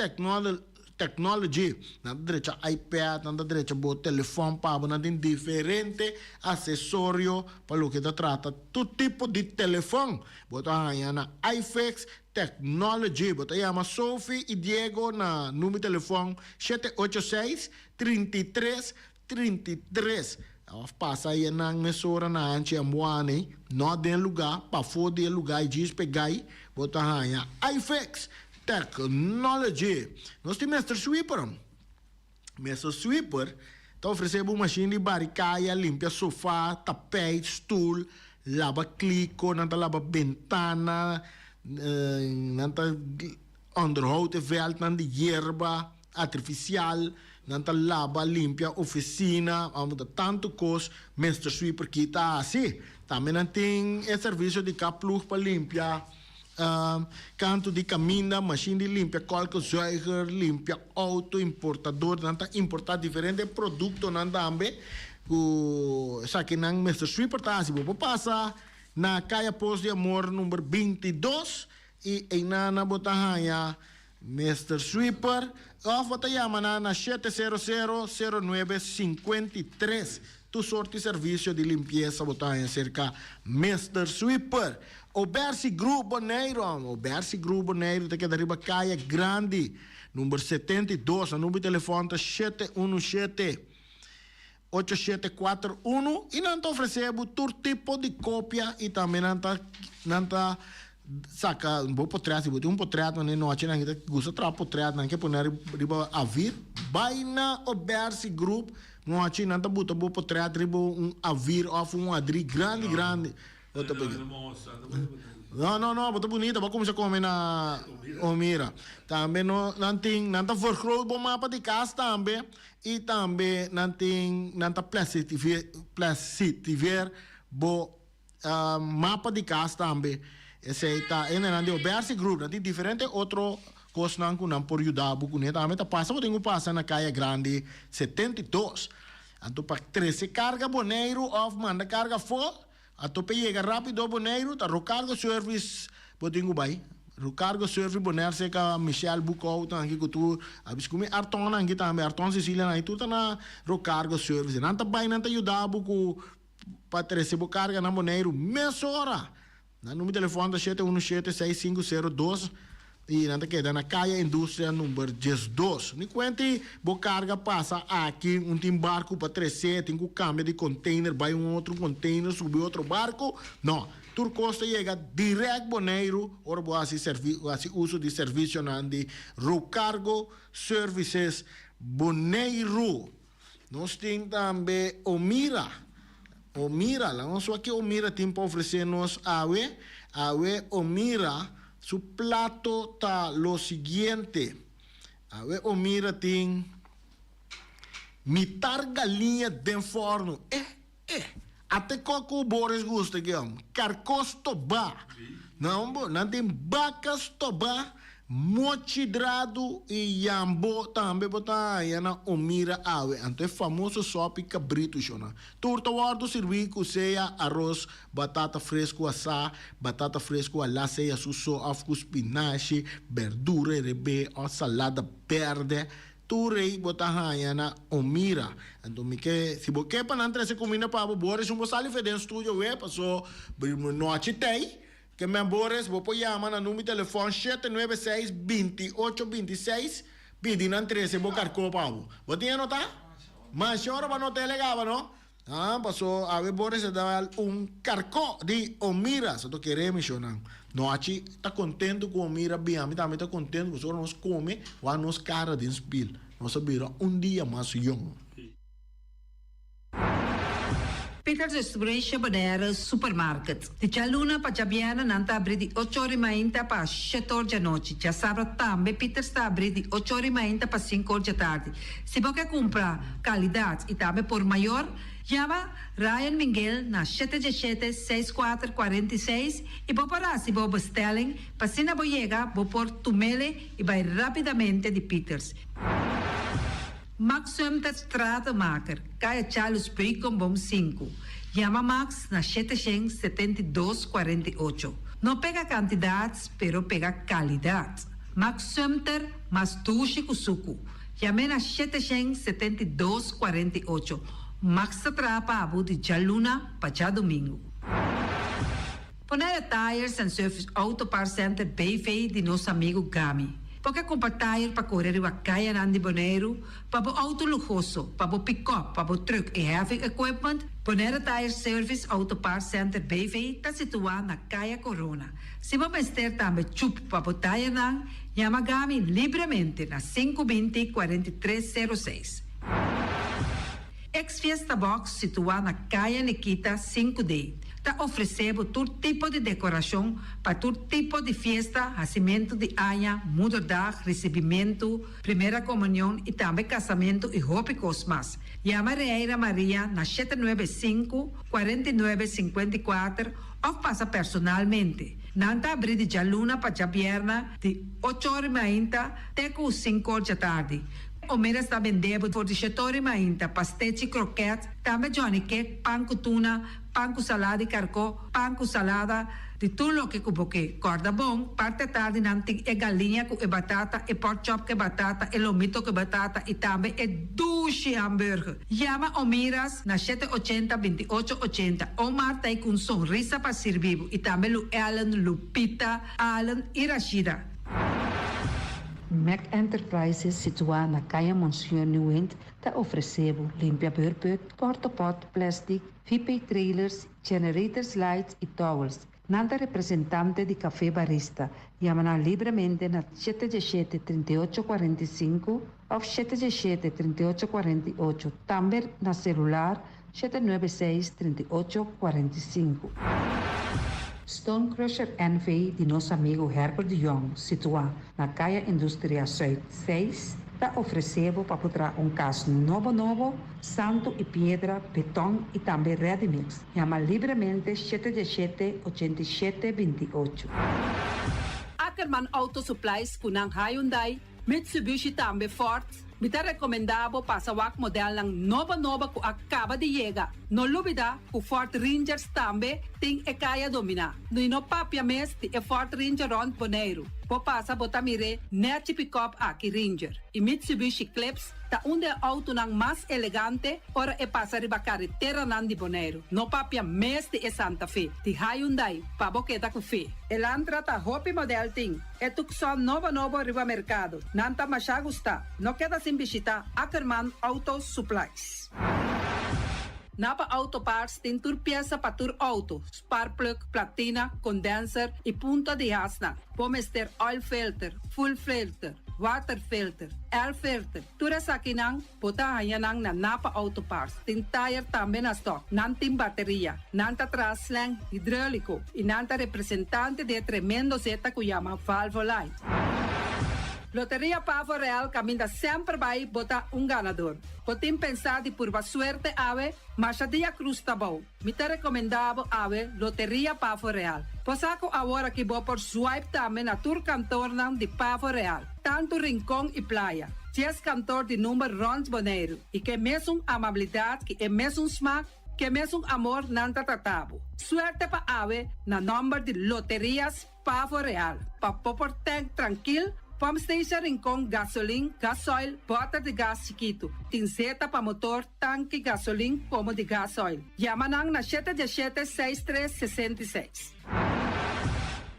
Technology nan ta drecha iPad nan ta drecha bo telefon pa bo nan tin diferente accesorio pa loke ta trata tur tipo di telefon bo ta haña na iFix Technology. Bo ta yama Sophie y Diego na number telefon 786 33 33 of pasa aye nan mesora na hanchi Ambuani, no den luga, pafó di e luga y djis pegay bo ta haña iFix Technology. Nos tin Mister Sweeper. Mister Sweeper ta ofresé bo mashin di bari kaya, limpia sofá, tapijt, stul, laba kliko, nan ta laba bentana, nan ta onderhoud e veldnan di yerba artifisial, nan ta laba, limpia ofisina, ta tantu kos Mister Sweeper ki ta hasi. Tambe nan tin e servisio di kaploeg pa limpia Kantu di kaminda, mashin di limpia kolkenzuiger, limpia outo, importador, nan ta importá diferente produktonan tambe ku esakinan Mister Sweeper ta hasi. Bo por pasa na Kaya Pos di Amor number 22 i einana bo ta haña Mister Sweeper òf bo ta yama nan na 700 09 53. Tur sort di servisio di limpiesa bo ta haña serka Mister Sweeper. Obersi Group Boneiru, Obersi Group Boneiru ta keda riba Kaya Grandi, number 72. Nan number di telefòn ta 717 8741 i nan ta ofresé bo tur tipo di kopia i tambe nan ta nan ta. Saka bo potret, si bo tin un potret manera nochi nan ta gusta traha potret nan ke pone riba avir, bai na Obersi Group nochi nan ta buta bo potret riba un avir of un adri grandi grandi. Bo ta pega. No no no bo ta bunita bo a kuminsha kome na Omira. Tambe no nan tin nan ta vergroot bo mapa di kas tambe i tambe nan tin nan ta plasitiveer bo Mapa di kas tambe. Esei ta e nan di Obersi Group. Nan tin diferente otro kosnan ku nan por yuda bo kuné tambe. Ta pasa bo tin ku pasa na Kaya Grandi 72. Anto pa trese karga Boneiru òf manda karga afó, anto pa e yega rápido Boneiru ta Rocargo Service bo tin ku bai. Rocargo Service Bonaire serka Michelle Boekhoudt nan aki ku tur a bisa ku mi Arton nan aki tambe, Arton Cecilia nan aki tur ta na Rocargo Service. Nan ta bai nan ta yuda bo ku Pa trese bo karga na Boneiru mesora! Nan number di telefòn ta 717-6502 i nan ta keda na Kaya Industria number 12. Ni kuenti bo karga pasa aki, un tin barku pa tres'é, tin ku kambia di container bai un otro container, subi otro barku. No, tur kos ta yega dirèkt Boneiru ora bo hasi hasi uso di servisionan di Rocargo Services Boneiru. Nos tin tambe Omira. Omira, laga nos wak ke Omira tin pa ofresé nos awe. Awe Omira su plato ta lo siguiente. Awe Omira tin mitar galiña den fòrnu. Eh, eh! Ate koko Boris gusta ki hòm. Karkó stobá. Nan bo, nan tin baka stobá, mochi dradu i yambo tambe bo ta haña na Omira awe. Anto e famoso sòpi kabritu shona. Tur ta wòrdu sirbí ku sea aros, batata fresku asá, batata fresku alá sea su so òf ku spinashi, bèrdura herebé òf salada bèrdè. Tur rei bo ta haña na Omira. Anto mi ke, si bo ke pa nan trese kuminda pa bo, Boris un bo sali fe den studio we, paso nochi tei, ke men Boris bo por yama na number di telefòn 796 28 26 pidi nan trese bo karkó pa bo. Bo tin anotá? Masha ora bo anot'é le gaba no? Ah, paso awe Boris a dal un karkó di Omira. Sa to kere mi shownan. Nochi ta contento ku Omira bin, ami tambe ta contento pasobra nos come wak nos kara den spil. Nos a bira un dia mas yong. Peters Restauration Bonaire Supermarket. Di djaluna pa djabièrnè nan ta abrí di ocho or i mainta pa shete or djanochi. Djasabra tambe Peters ta abrí di ocho or i mainta pa sinku or djatardi. Si bo ke kumpra kalidat i tambe por mayor, yama Ryan Minguel na shete diesshete, seis kuater, 46 i bo por hasi bo bestelling pa asina bo yega bo por tumele i bai rapidamente di Peters. Max Sumter Stratenmaker, Kaya Charles Beukenboom sinku. Yama Max na 772 48. No pega kantidat, pero pega kalidat. Max Sumter mas dushi ku suku. Yam'é na 772 48. Max ta traha pa bo di djaluna pa djadumingu. Bonaire Tires and Service Auto Parts Center BV di nos amigu Gami. Bo ke kumpra tire pa kore riba kayanan di Boneiru, pa bo outo luhoso, pa bo pikòp, pa bo trùk i heavy equipment? Bonaire Tire Service Auto Parts Center BV ta situá na Kaya Corona. Si bo mester tambe chup pa bo tayernan, yama Gami libremente na 520 43 06. Ex Fiesta Box situá na Kaya Nikita 5D ta ofresé bo tur tipo di dekorashon pa tur tipo di fiesta, hasimentu di aña, moederdag, risibimentu, primera komunion i tambe kasamentu i hopi kos mas. Yama Reira Maria na 795 49 54 òf pasa personalmente. Nan ta abrí di djaluna pa djabièrnè di ocho or i mainta te ku sinku or djatardi. Omera sta bendé bo for di shete or i mainta, pastechi, krokèt, tambe johnny cake, pan ku tuna, pan ku salada di karkó, pan ku salada, di tur loke ku bo ke. Kòrda bon, parti atardi nan tin e galiña ku e batata, e pork chop ku e batata, e lomito ku e batata i tambe e dushi hamburger. Yama Omiras na shete ochenta, 28 ochenta. Omar ta ei ku un sonrisa pa sirbi bo i tambe Lu Ellen, Lupita, Allen i Rashida. Mac Enterprises situá na Kaya Monseñor Nieuwind ta ofresé bo limpia beurput, porta pot, plastic, VP trailers, generators lights i towels. Nan ta representante di Café Barista. Yama nan libremente na 717 38 45 òf 717 38 48, tambe na selular 796 38 45. Stone Crusher NV di nos amigu Herbert de Jong, situá na Kaya Industria Zuid 6, ta ofresé bo pa por traha un kas nobo nobo, santu i piedra, beton i tambe ready mix. Yama libremente 717 87 28. Ackerman Auto Supplies ku nan Hyundai, Mitsubishi tambe Ford. Mi ta rekomendá bo pasa wak modelnan nobo nobo ku a kaba di yega. No lubidá ku Ford Rangers tambe tin e kaya dominá. I no papia mes di e Ford Ranger rònt Boneiru. Bo pasa bo ta mir'é nèchi pikòp aki Ranger. I Mitsubishi Eclipse ta un di e outonan mas elegante ora e pasa riba kareteranan di Boneiru. No papia mes di e Santa Fe di Hyundai pa bo keda ku fe. Elantra ta hopi modèl tin. E Tucson nobo nobo riba merkado. Nan ta masha gustá. No keda sin bishitá Ackerman Auto Supplies. Napa Auto Parts tin tur piesa pa tur outo, sparkplug, platina, condenser i punta di hasnan. Bo mester oil filter, fuel filter, water filter, air filter. Tur esakinan bo ta haña nan na Napa Auto Parts. Tin tayer tambe na stock. Nan tin bateria. Nan ta traha slang hidroliko i nan ta representante di e tremendo zeta ku yama Valvoline. Loteria Pavo Real kaminda semper bai bo ta un ganador. Bo tin pensá di purba suerte awe? Masha dia krus ta bou. Mi ta rekomendá bo awe Loteria Pavo Real. Bo sa ku awor aki bo por swipe tambe na tur kantornan di Pavo Real, tantu Rincon i Playa. Dies kantor di number rònt Boneiru i ke mesun amabilidat ki e mesun smak, ke mesun amor nan ta trata bo. Suerte pa awe na nòmber di Loterias Pavo Real, pa bo por tank trankil, pump station Rincon, gasolin, gasoil, bòter di gas chikitu, tin zeta pa motor, tanki gasolin komo di gasoil. Yama nan na shete diesshete seis tres 66.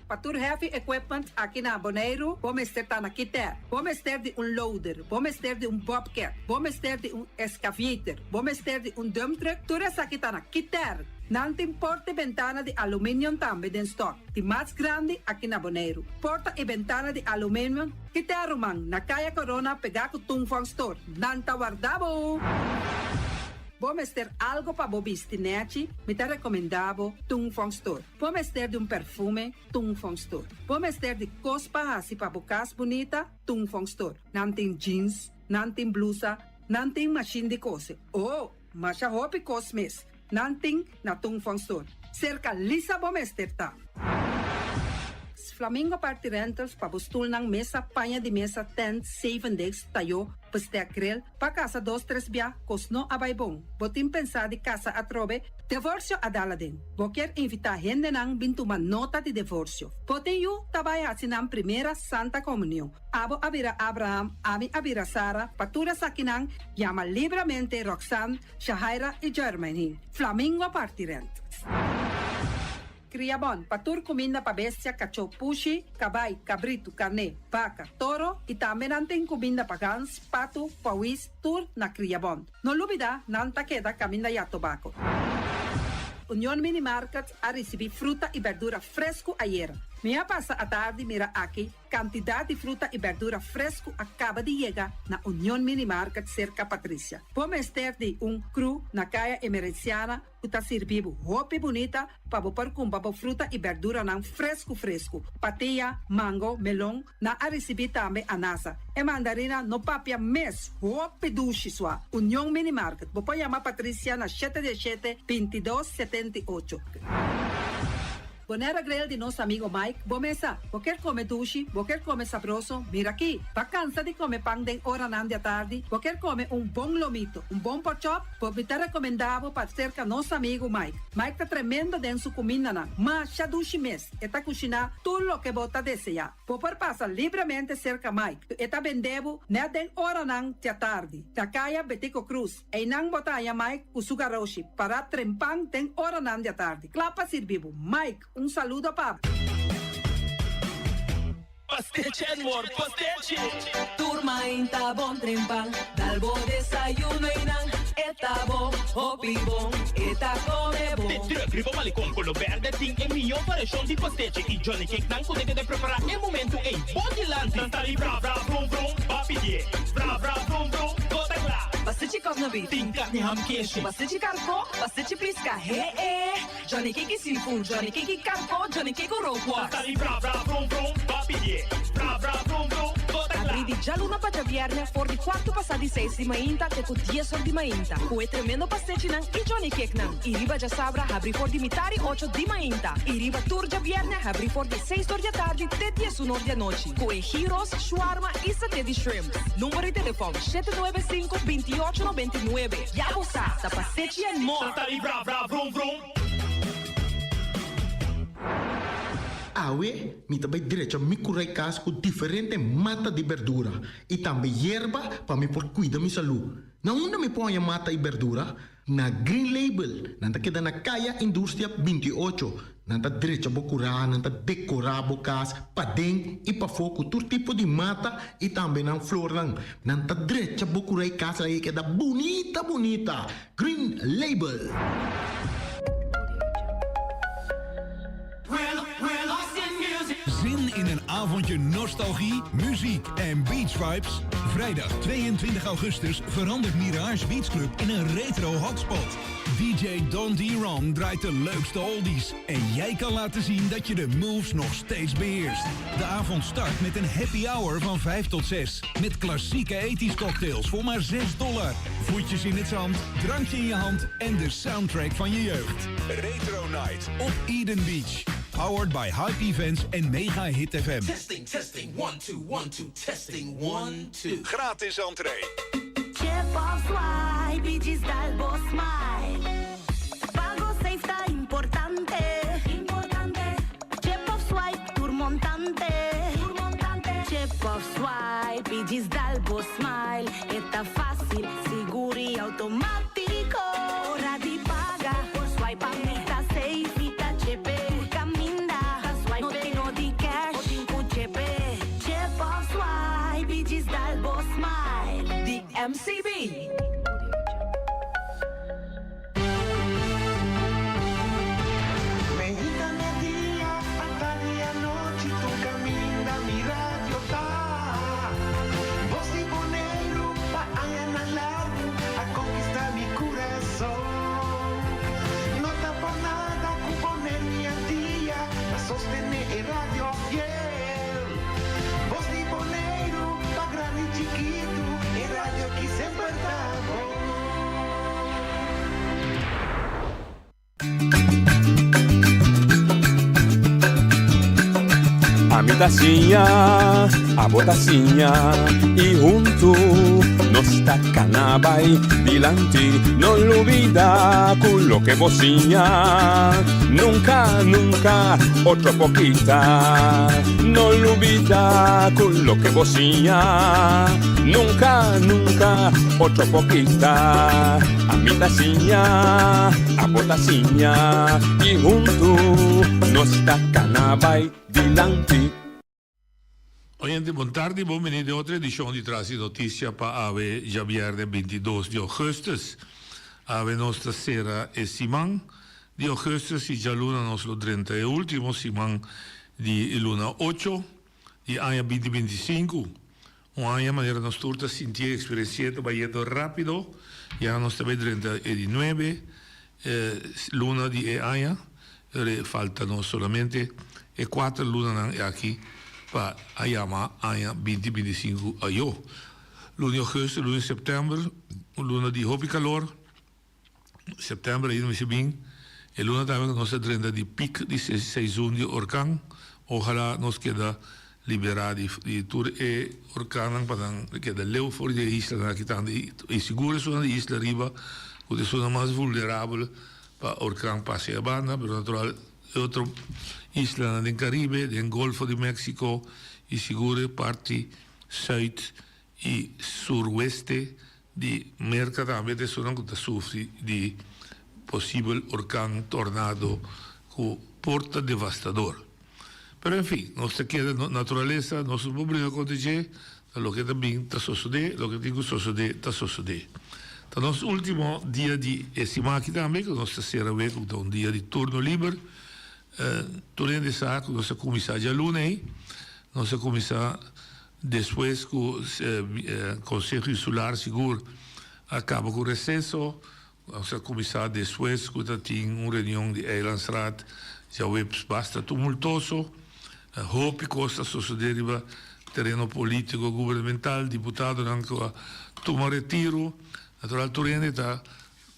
Pa tur heavy equipment aki na Boneiru, bo mester ta na Kiter. Bo mester di un loader, bo mester di un bobcat, bo mester di un excavator, bo mester di un dump truck, tur esaki ta na Kiter. Nan tin porta i bentana di aluminium tambe den stock. Di mas grandi aki na Boneiru. Porta i bentana di aluminium Kiter ruman, na Kaya Corona pegá ku Tung Fong Store. Nan ta warda bo! Bo mester algo pa bo bisti nèchi? Mi ta rekomendá bo Tung Fong Store. Bo mester di un perfume? Tung Fong Store. Bo mester di kos pa hasi pa bo kas bunita? Tung Fong Store. Nan tin jeans, nan tin blusa, nan tin mashin di kose. Oh! Masha hopi kos mes. Nan tin na Tung Fong Store. Serka Lisa bo mester ta. Flamingo Party Rentals pa bo stulnan, mesa, paña di mesa, tent, zeven desk, tayó, bestek, grill, pa kasa dos tres bia, kos no a bai bon. Bo tin pensá di kasa atrobe? Devorsio a dal aden. Bo kier invitá hendenan bin tuma nota di devorsio. Bo tin yu ta bai hasi nan primera Santa Komunion. Abo a bira Abraham, ami a bira Sara, pa tur esakinan yama libramente Roxanne, Shahaira i Jermaine. Flamingo parti rent. Kriabon, pa tur kuminda pa bestia, kachó, pushi, kabai, kabritu, karné, baka, toro i tambe nan tin kuminda pa gans, patu, pawis, tur na Kriabon. No lubida, nan ta keda kaminda ya tobako. Union Mini Market a risibí fruta i berdura fresku ayera. Mi a pasa atardi mira aki Kantidat di fruta i bèrdura fresku a kaba di yega na Union Mini Market serka Patricia. Bo mester di un kru na Kaya Emerenciana ku ta sirbi bo hopi bunita pa bo por kumpra bo fruta i bèrduranan fresku fresku. Patia, mango, melon, nan a risibí tambe anasa. E mandarina no papia mes, hopi dushi sua. Union Mini Market, bo por yama Patricia na shete diesshete, 22, 78. Bonaire Grill di nos amigo Mike, bo mesa. Bo kier come dushi, bo kier come sabroso, mira aki. Bo a cansa di come pan den oranan di atardi, bo kier come un bon lomito, un bon porkchop, bo mi ta recomenda bo pa cerca nos amigo Mike. Mike ta tremendo den su cumindanan, masha dushi mes, e ta cushina tur loke bo ta desea. Bo por pasa libremente cerca Mike, e ta bende bo net den oranan di atardi. Na caya Betico Croes. Einan bo ta haña Mike ku su garoshi pará trempan den oranan di atardi, kla pa sirbi bo. Mike, un saludo pa bo. Pastechi Edward, pastechi! Tur mainta bon trempan, dal bo desayuno einan. E ta bon, hopi bon, e ta come bon. De truck riba Malecon Colo Berde tin e mihó variashon di pastechi i Johnny Cake nan ku ta keda prepará e momentu ei bo dilanti. Nan ta di bra bra vrum vrum, ba pidié. Bra bra vrum vrum, bo ta kla. Pastechi kòkna beef. Tin karni ham keshi. Pastechi karkó, pastechi piska, he e. Johnny Cake i seafood, Johnny Cake i karkó, Johnny Cake ku rookworst. Nan ta di bra bra vrum vrum, ba pidié. Bra bra vrum vrum, bo ta kla. Abrí di djaluna pa djabièrnè for di kuartu pasá di seis di mainta te ku dies or di mainta ku e tremendo pastechinan i Johnny Cakenan. I riba djasabra habrí for di mitari ocho di mainta i riba tur djabièrnè habrí for di seis or di atardi te diesun or di anochi ku e gyros, shawarma i saté di shrimps. Number di telefòn, 795 28 99. Ya bo sa, ta pastechi and more! Nan ta di bra bra vrum vrum. Awe mi ta bai drecha mi kurai kas ku diferente mata di berdura i tambe yerba pa mi por kuida mi salú. Na unda mi por haña mata i berdura? Na Green Label. Nan ta keda na Kaya Industria 28. Nan ta drecha bo kurá, nan ta dekorá bo kas paden i pafó ku tur tipo di mata i tambe nan flornan. Nan ta drecha bo kurá i kas ei keda bunita bunita. Green Label. Zin in een avondje nostalgie, muziek en beach vibes? Vrijdag 22 augustus verandert Mirage Beach Club in een retro hotspot. DJ Don D. Ron draait de leukste oldies. En jij kan laten zien dat je de moves nog steeds beheerst. De avond start met een happy hour van 5 tot 6. Met klassieke ethisch cocktails voor maar 6 dollar. Voetjes in het zand, drankje in je hand en de soundtrack van je jeugd. Retro Night op Eden Beach. Powered by Hype Events en Mega Hit FM. Testing, testing, 1, 2, 1, 2, testing, 1, 2. Gratis entree. Chip of swipe i djis dal bo smile. Pago safe ta importante. Importante. Chip of swipe tur montante. Tur montante. Chip of swipe i djis dal bo smile. E ta fácil, sigur i automático. Ora di paga por swipe pa mi ta safe. Mi ta chepe. Tur caminda ta swipe. No tin no di cash. Bo tin cu chepe. Chip of swipe i djis dal bo smile. Di MCB. Meinta media, atardi anochi, tur caminda mi radio ta. Bos di Boneiru pa añanan largu a conquista mi curason. No ta por nada cu Boneiru i Antia ta sostene e radio fiel. Bos di Boneiru pa grandi i chikitu, e radio aki semper ta bon. Ami ta siña, abo ta siña y huntu nos ta cana bay dilanti. No lubida cu loke bo siña nunca, nunca otro por kita. No lubida cu loke bo siña nunca, nunca otro por kita. Ami ta siña, abo ta siña y huntu nos ta cana bay dilanti. Oyente bon tardi, bon bini den otro edicion di Tras di Noticia pa awe djabierne 22 di augustus. Awe nos ta cera e siman di augustus y djaluna nos lo drenta e ultimo siman di luna ocho di aña binti 25. Un aña manera nos tur ta sintié, eksperensié ta bayendo rápido. Ya nos ta bay drenta e di nuebe luna di e aña. Pero falta nos solamente e kuater lunanan aki pa a yama aña binti 25 ayó. Luna di augustus, luna di sèptèmber, un luna di hopi kalor. September ainda mester bin. E luna tambe ku nos ta drenta di pik di seizoen di orkan. Ohala nos keda liberá di tur e orkannan pa nan keda leu for di e islanan aki tantu i sigur esunnan di isla riba ku ta esunnan mas vulnerabel pa orkan pasa e banda. Pero natural e otro islanan den Karibe, den Golfo di Meksiko i sigur e parti sùit i surweste Di Merka tambe ta esunnan ku ta sufri di posibel orkan, tornado ku por ta devastador. Pero en fin, nos ta keda naturalesa, nos no por bringa kontra dje, ta loke ta bin ta sosodé, loke tin ku sosodé ta sosodé. Ta nos ultimo dia di e siman aki tambe ku nos ta sera wek ku ta un dia di turno liber. Tur hende sa ku nos a kuminsá djaluna ei. Nos a kuminsá despues ku Konseho Insular sigur a kaba ku reseso. Nos a kuminsá despues ku ta tin un reunion di Eilandsraad djaweps basta tumultoso. Hopi kos ta sosodé riba tereno polítiko gubernamental, diputadonan ku a tuma retiro. Natural tur hende ta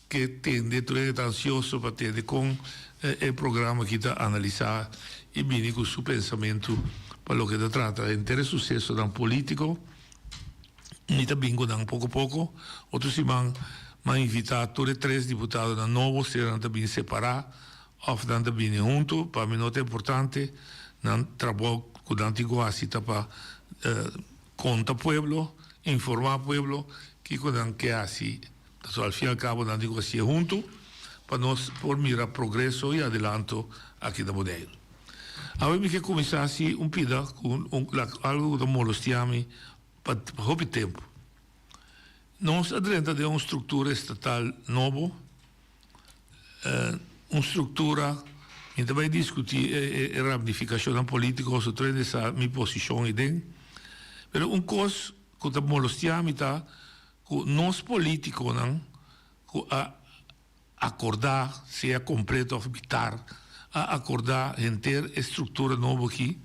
ke tende, tur hende ta ansioso pa tende kon e programa aki ta analisá i bini ku su pensamentu pa loke ta trata henter e susesonan polítiko. Mi ta bin ku nan poko poko. Otro siman m'a invitá tur e tres diputadonan nobo, sea nan ta bin separá òf nan ta bini huntu, pa mi no ta importante. Nan trabou ku nan tin ku hasi ta pa konta pueblo, informá pueblo kiko nan ke hasi. Pasobra al fin i al kabo nan tin ku hasié huntu pa nos por mira progreso i adelanto aki na Boneiru. Awe mi ke kuminsá hasi un pida ku algu ku ta molestiá mi pa hopi tempu. Nos a drenta den un struktura estatal nobo, un struktura, mi ta bai diskutí e ramifikashonnan polítiko, so tur hende sa mi posishon ei den, pero un kos ku ta molestiá mi ta ku nos polítikonan ku a akordá, sea kompleto òf mitar, a akordá henter e struktura nobo aki,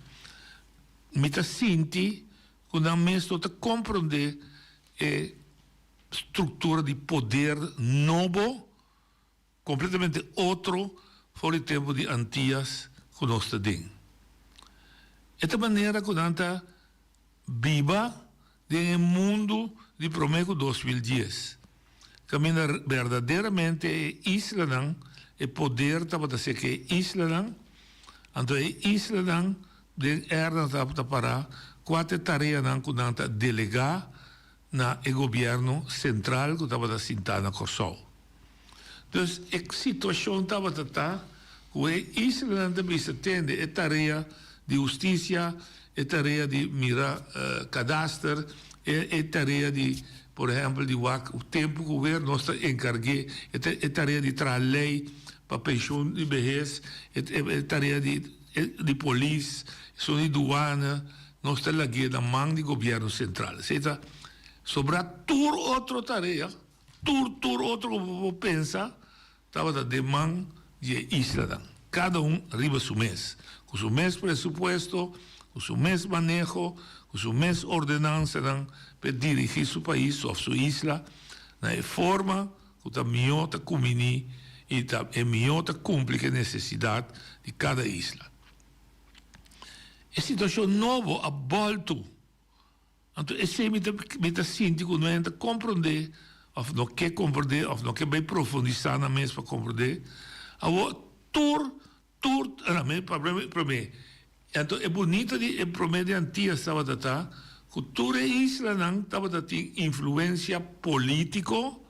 mi ta sinti ku nan mes no ta komprondé e struktura di poder nobo, kompletamente otro for di tempu di Antias ku nos ta den. E ta manera ku nan ta biba den e mundu di promé ku 2010, kaminda berdaderamente e islanan, e poder tabata seka e islanan, anto e islanan den erna tabata pará kua ta e tareanan ku nan ta delegá na e gobièrnu sentral ku tabata sintá na Kòrsou. Dus e situashon tabata ta ku e islanan ta bisa tende e tarea di hustisia, e tarea di mira kadaster, e e tarea di por ehèmpel di wak tempu ku wer nos ta enkarg'é, e tarea di traha lei pa penshun di behes, e e tarea di di polis, esun di duana, nos ta lag'é na man di gobièrnu sentral. Esei ta sobrá tur otro tarea. Tur tur otro ku bo por pensa tabata den man di e islanan, kada un riba su mes, ku su mes presupuesto, ku su mes maneho, ku su mes ordenansanan p'e dirigí su pais òf su isla na e forma ku ta mihó ta kumbiní i ta e mihó ta kumpli ku e nesesidat di kada isla. E situashon nobo a bòltu. Anto esei mi ta mi ta sinti ku no hende ta komprondé òf no ke komprondé òf no ke bai profundisá nan mes pa komprondé. Awor tur tur na mi promé promé anto e bunita di e promé di Antias tabata ta ku tur e islanan tabata tin influensia polítiko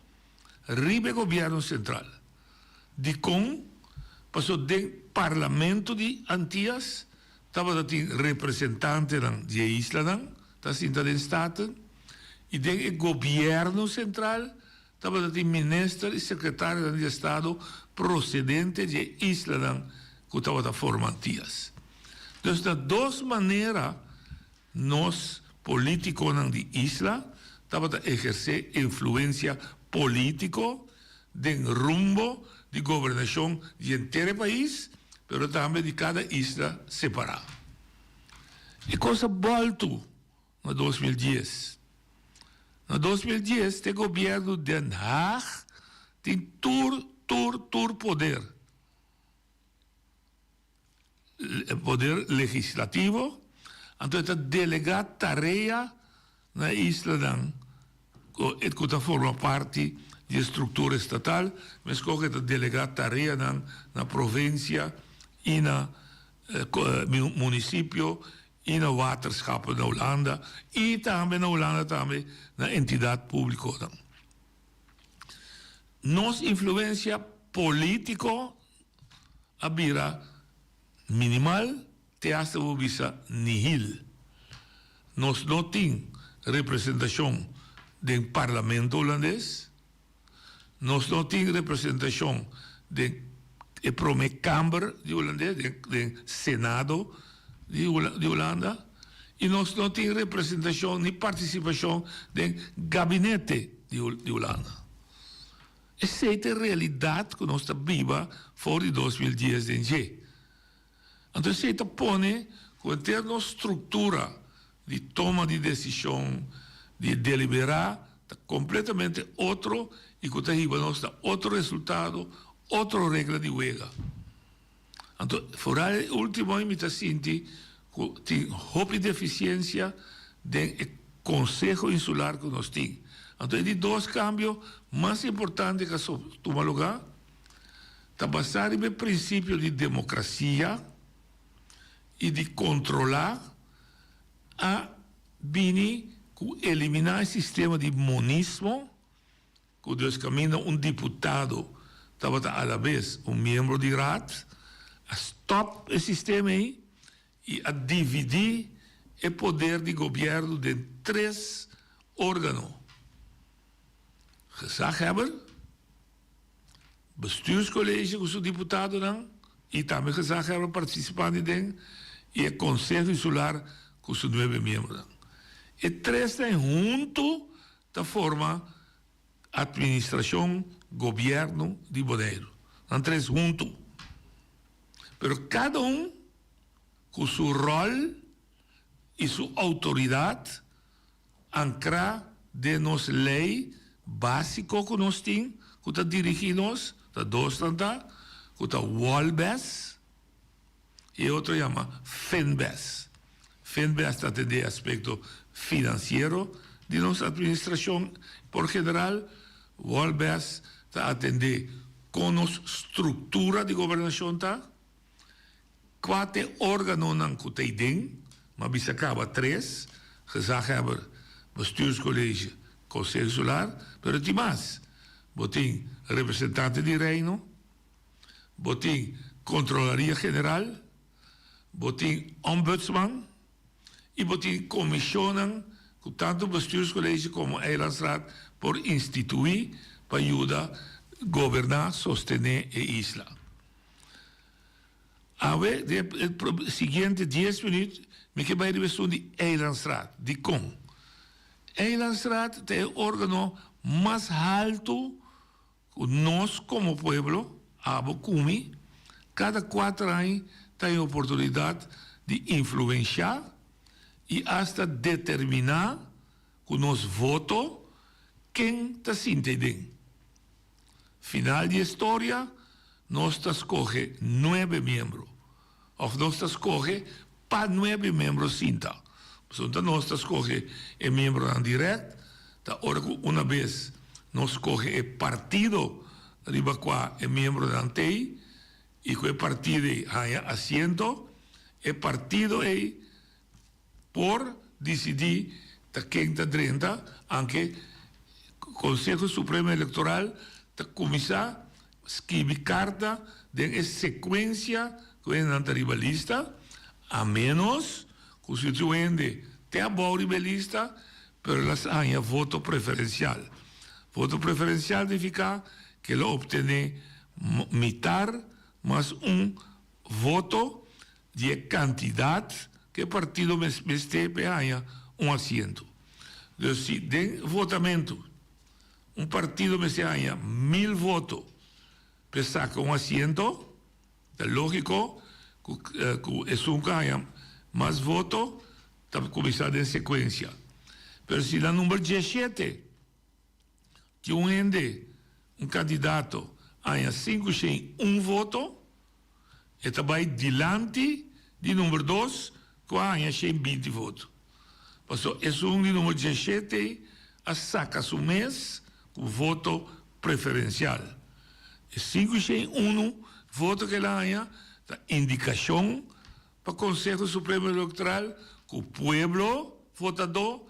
riba e gobièrnu sentral. Dikon? Pasobra den parlamento di Antias Tabata tin representantenan di e islanan ta sinta den Staten i den e gobièrnu sentral tabata tin minister i sekretarionan di estado prosedente di e islanan ku tabata forma Antias. Dus na dos manera nos polítikonan di isla tabata ehersé influensia polítiko den rumbo di gobernashon di henter e pais, pero tambe di kada isla separá. E kos a bòltu na 2010. Na 2010 te gobièrnu Den Haag tin tur, tur, tur poder. Poder legislativo, anto e ta delegá tarea na e islanan ku ta forma parti di e struktura estatal, meskos ku e ta delegá tareanan na provinsia i na munisipio i na waterschappen na Hulanda i tambe na Hulanda tambe na entidat públikonan. Nos influensia polítiko a bira minimal te hasta bo bisa nihil. Nos no tin representashon den parlamento hulandes. Nos no tin representashon den e promé kamber di hulandes, den Senado di Hulanda, i nos no tin representashon ni partisipashon den gabinete di Hulanda. Esei ta e realidat ku nos ta biba for di 2010 den dje. Anto esei ta pone ku henter nos struktura di toma di desishon, di deliberá, ta kompletamente otro i ku ta hiba nos na otro resultado, otro regla di wega. Anto foral e último ei mi ta sinti ku tin hopi defisiensia den e konseho insular ku nos tin. Anto e di dos kambio mas importante ku a tuma lugá ta basá riba e prinsipio di demokrasia i di kontrolá a bini ku eliminá e sistema di monismo ku dus kaminda un diputado tabata alabes un miembro di raad, a stòp e sistema ei i a dividí e poder di gobièrnu den tres órgano, gezaghebber, Bestuurscollege ku su diputadonan i tambe gezaghebber partisipante den i e Konseho Insular ku su nuebe miembronan. E tresnan huntu ta forma atministrashon gobièrnu di Boneiru. Nan tres huntu. Pero kada un ku su ròl i su outoridat Ankrá den nos lei básiko ku nos tin ku ta dirigí nos, ta dosnan ta, ku ta Wolbes i e otro yama Finbes. Finbes ta atendé e aspekto finansiero di nos atministrashon por general, Wolbes ta atendé kon nos struktura di gobernashon ta. Kua t'e órganonan ku ta ei den? M'a bisa kaba tres, Gezaghebber, Bestuurscollege, Conseho Insular, pero tin mas. Bo tin Representante di Reino, bo tin Kontrolaria General, bo tin Ombudsman i bo tin komishonnan ku tantu Bestuurscollege komo Eilandsraad por instituí pa yuda goberná, sostené e isla. Awe, den e siguiente dies minuut, mi ke bai riba esun di Eilandsraad. Dikon? Eilandsraad ta e organo mas haltu ku nos komo pueblo, abo ku mi, kada kuater aña ta e oportunidat di influenshá i asta determiná ku nos voto ken ta sinta ei den. Final di e storia, nos ta skohe nuebe miembro. Òf nos ta skohe pa nuebe miembro sinta. Pasobra no ta nos ta skohe e miembronan dirèkt, ta ora ku una bes nos skohe e partido riba kua e miembronan t'ei i ku e partido ei haña asiento, e partido ei Por disidí ta ken ta drenta, anke Konseho Supremo Elektoral ta kuminsá skibi karta den e sekuensia ku hendenan ta riba lista, a ménos ku si tin un hende te abou riba e lista pero el a haña voto preferensial. Voto preferensial nifiká ku el a optené mitar mas un voto di e kantidat ku e partido mester pa e haña un asiento. Dus si den votamentu un partido mester haña mil voto pa e saka un asiento, ta lógiko ku ku esun ku haña mas voto ta kuminsá den sekuensia. Pero si na number diesshete Tin un hende, un kandidato, haña 501 voto, e ta bai dilanti di number dos ku a haña 120 voto. Pasobra esun di number 17 a saka su mes ku voto preferensial. E 501 voto ku el a haña ta indikashon pa Konseho Supremo Elektoral ku pueblo votadó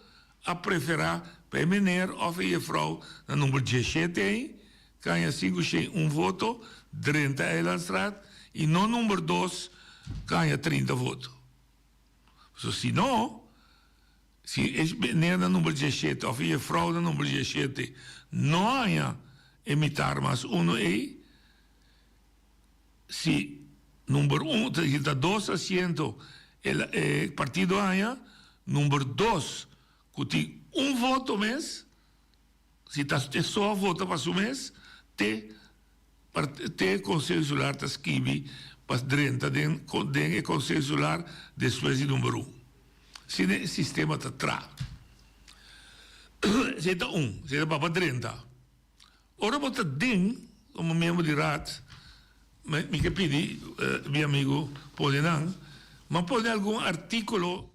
a preferá pa e meneer òf e jefrou na number 17 ei kaña 501 voto drenta Eilandstraat i no number dos kaña 30 voto. Pasobra si no, si e meneer na number 17 òf e jefrou na number 17 no haña. e mitar mas uno ei, si number un, si ta dos asiento e partido haña, number dos ku tin un voto mes, si ta e so a vota pa su mes, te te Konseho Insular ta skibi pa drenta den den e Konseho Insular despues di number un. Asina e sistema ta traha. Esei ta un, esei ta pa pa drenta. Ora bo ta den komo miembro di raad, mi ke pidi mi amigu pone nan, ma pone algun artíkulo.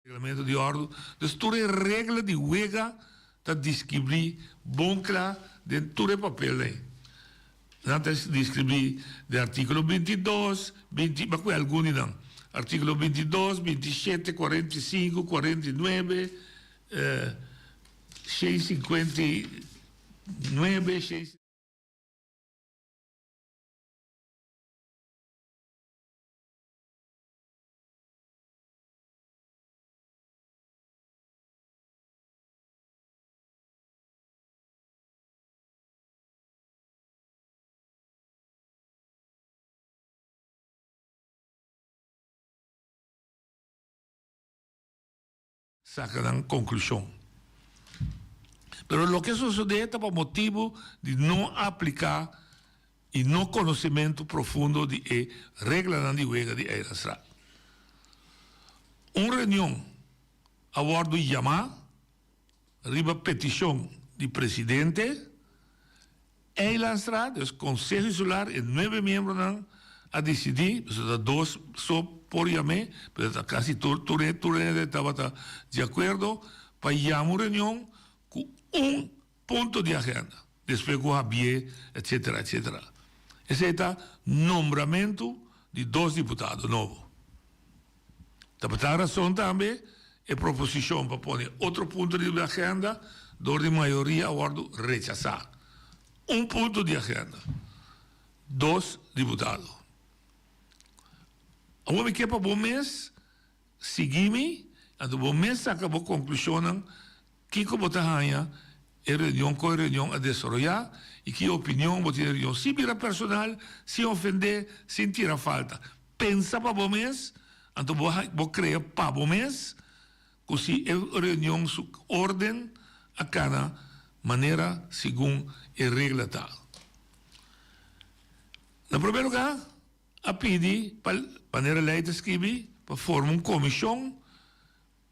Reglamento di òrdu. Dus tur e regla di wega ta deskribí bon kla den tur e papelnan ei. Nan ta deskribí den artíkulo bintidos, binti, bo a kohe algun di nan, artíkulo bintidos, bintishete, kuarenta i sinku, kuarenta i nuebe, shen sinkuenta i nuebe, shen. Saka nan konklushon. Pero loke a sosodé ta pa motibu di no apliká i no konosementu profundo di e reglanan di wega di Eilandsraad. Un reunion a wòrdu yamá riba petishon di presidente Eilandsraad, dus Konseho Insular, e nuebe miembronan a disidí, pasobra ta dos so por yam'é, pero ta kasi tur tur tur hende tabata di akuerdo pa yama un reunion ku un punto di agenda, despues ku habié etcetera etcetera. Esei ta nombramentu di dos diputado nobo. Ta pa tal rason tambe e proposishon pa pone otro punto riba agenda dor di mayoria a wòrdu rechasá. Un punto di agenda, dos diputado. Awor mi ke pa bo mes sigui mi, anto bo mes saka bo konklushonnan kiko bo ta haña e reunion, kon e reunion a desaroyá i ki opinion bo tin e reunion, sin bira personal, sin ofendé, sin tira falta. Pensa pa bo mes, anto bo bo krea pa bo mes. ku si e reunion su orden a kana manera segun e regla ta. Na promé lugá a pidi pa manera lei ta skibi pa forma un komishon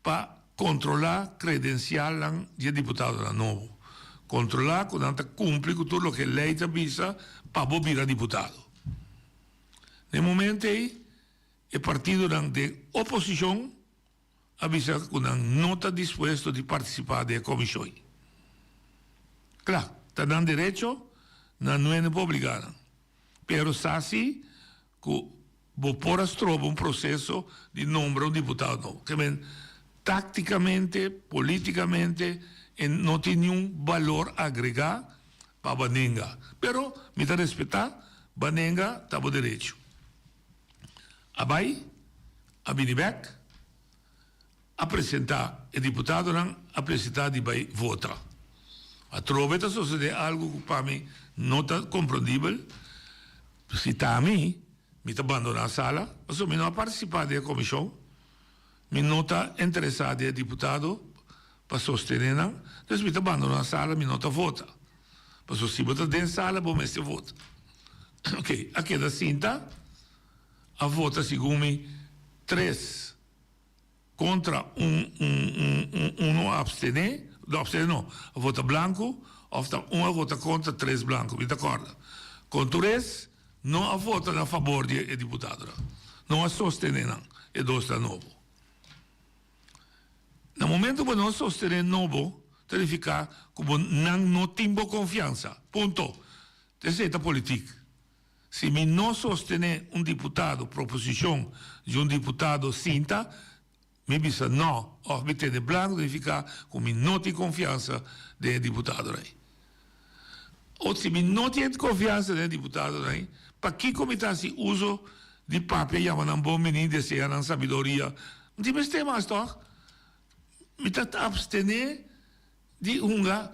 pa kontrolá kredensialnan di e diputadonan nobo. Kontrolá ku nan ta kumpli ku tur loke lei ta bisa pa bo bira diputado. Na e momento ei e partidonan den oposishon a bisa ku nan no ta dispuesto di partisipá den e komishon ei. Kla, ta nan derecho, nan no hende por obligá nan. Pero sa si ku bo por a stroba un proseso di nombra un diputado nobo. Ke men, táktikamente, polítikamente e no tin niun balor agregá pa bo nenga. Pero mi ta respetá, bo nenga ta bo derecho. A bai, a bini bek, a presentá, e diputadonan a presentá di bai vota. Atrobe ta sosodé algu ku pa mi no ta komprondibel. Si ta mi, mi ta bandoná sala, pasobra mi no a partisipá den e komishon, mi no ta interesá den e diputado pa sostené nan, dus mi ta bandoná sala, mi no ta vota. Pasobra si bo ta den sala bo mester vota. Oké, a keda sinta, a vota segun mi tres kontra un, un, un, un, uno a abstené, no abstené no, a vota blanku, òf ta un a vota kontra, tres blanku, mi ta kòrda. Kon tur es no a vota na fabor di e diputadonan, no a sostené nan, e dosnan nobo. Na momento bo no sostené nobo, ta nifiká ku bo nan no tin bo konfiansa. Punto. Esei ta politik. Si mi no sostené un diputado, proposishon di un diputado sinta, mi bisa no òf mi tene blanku ta nifiká ku mi no tin konfiansa den e diputadonan ei. Ot si mi no tin konfiansa den e diputadonan ei, pakiko mi ta hasi uso di papia yama nan bon bini, desea nan sabidoria? No tin mester mas tòg? Mi ta abstené di hunga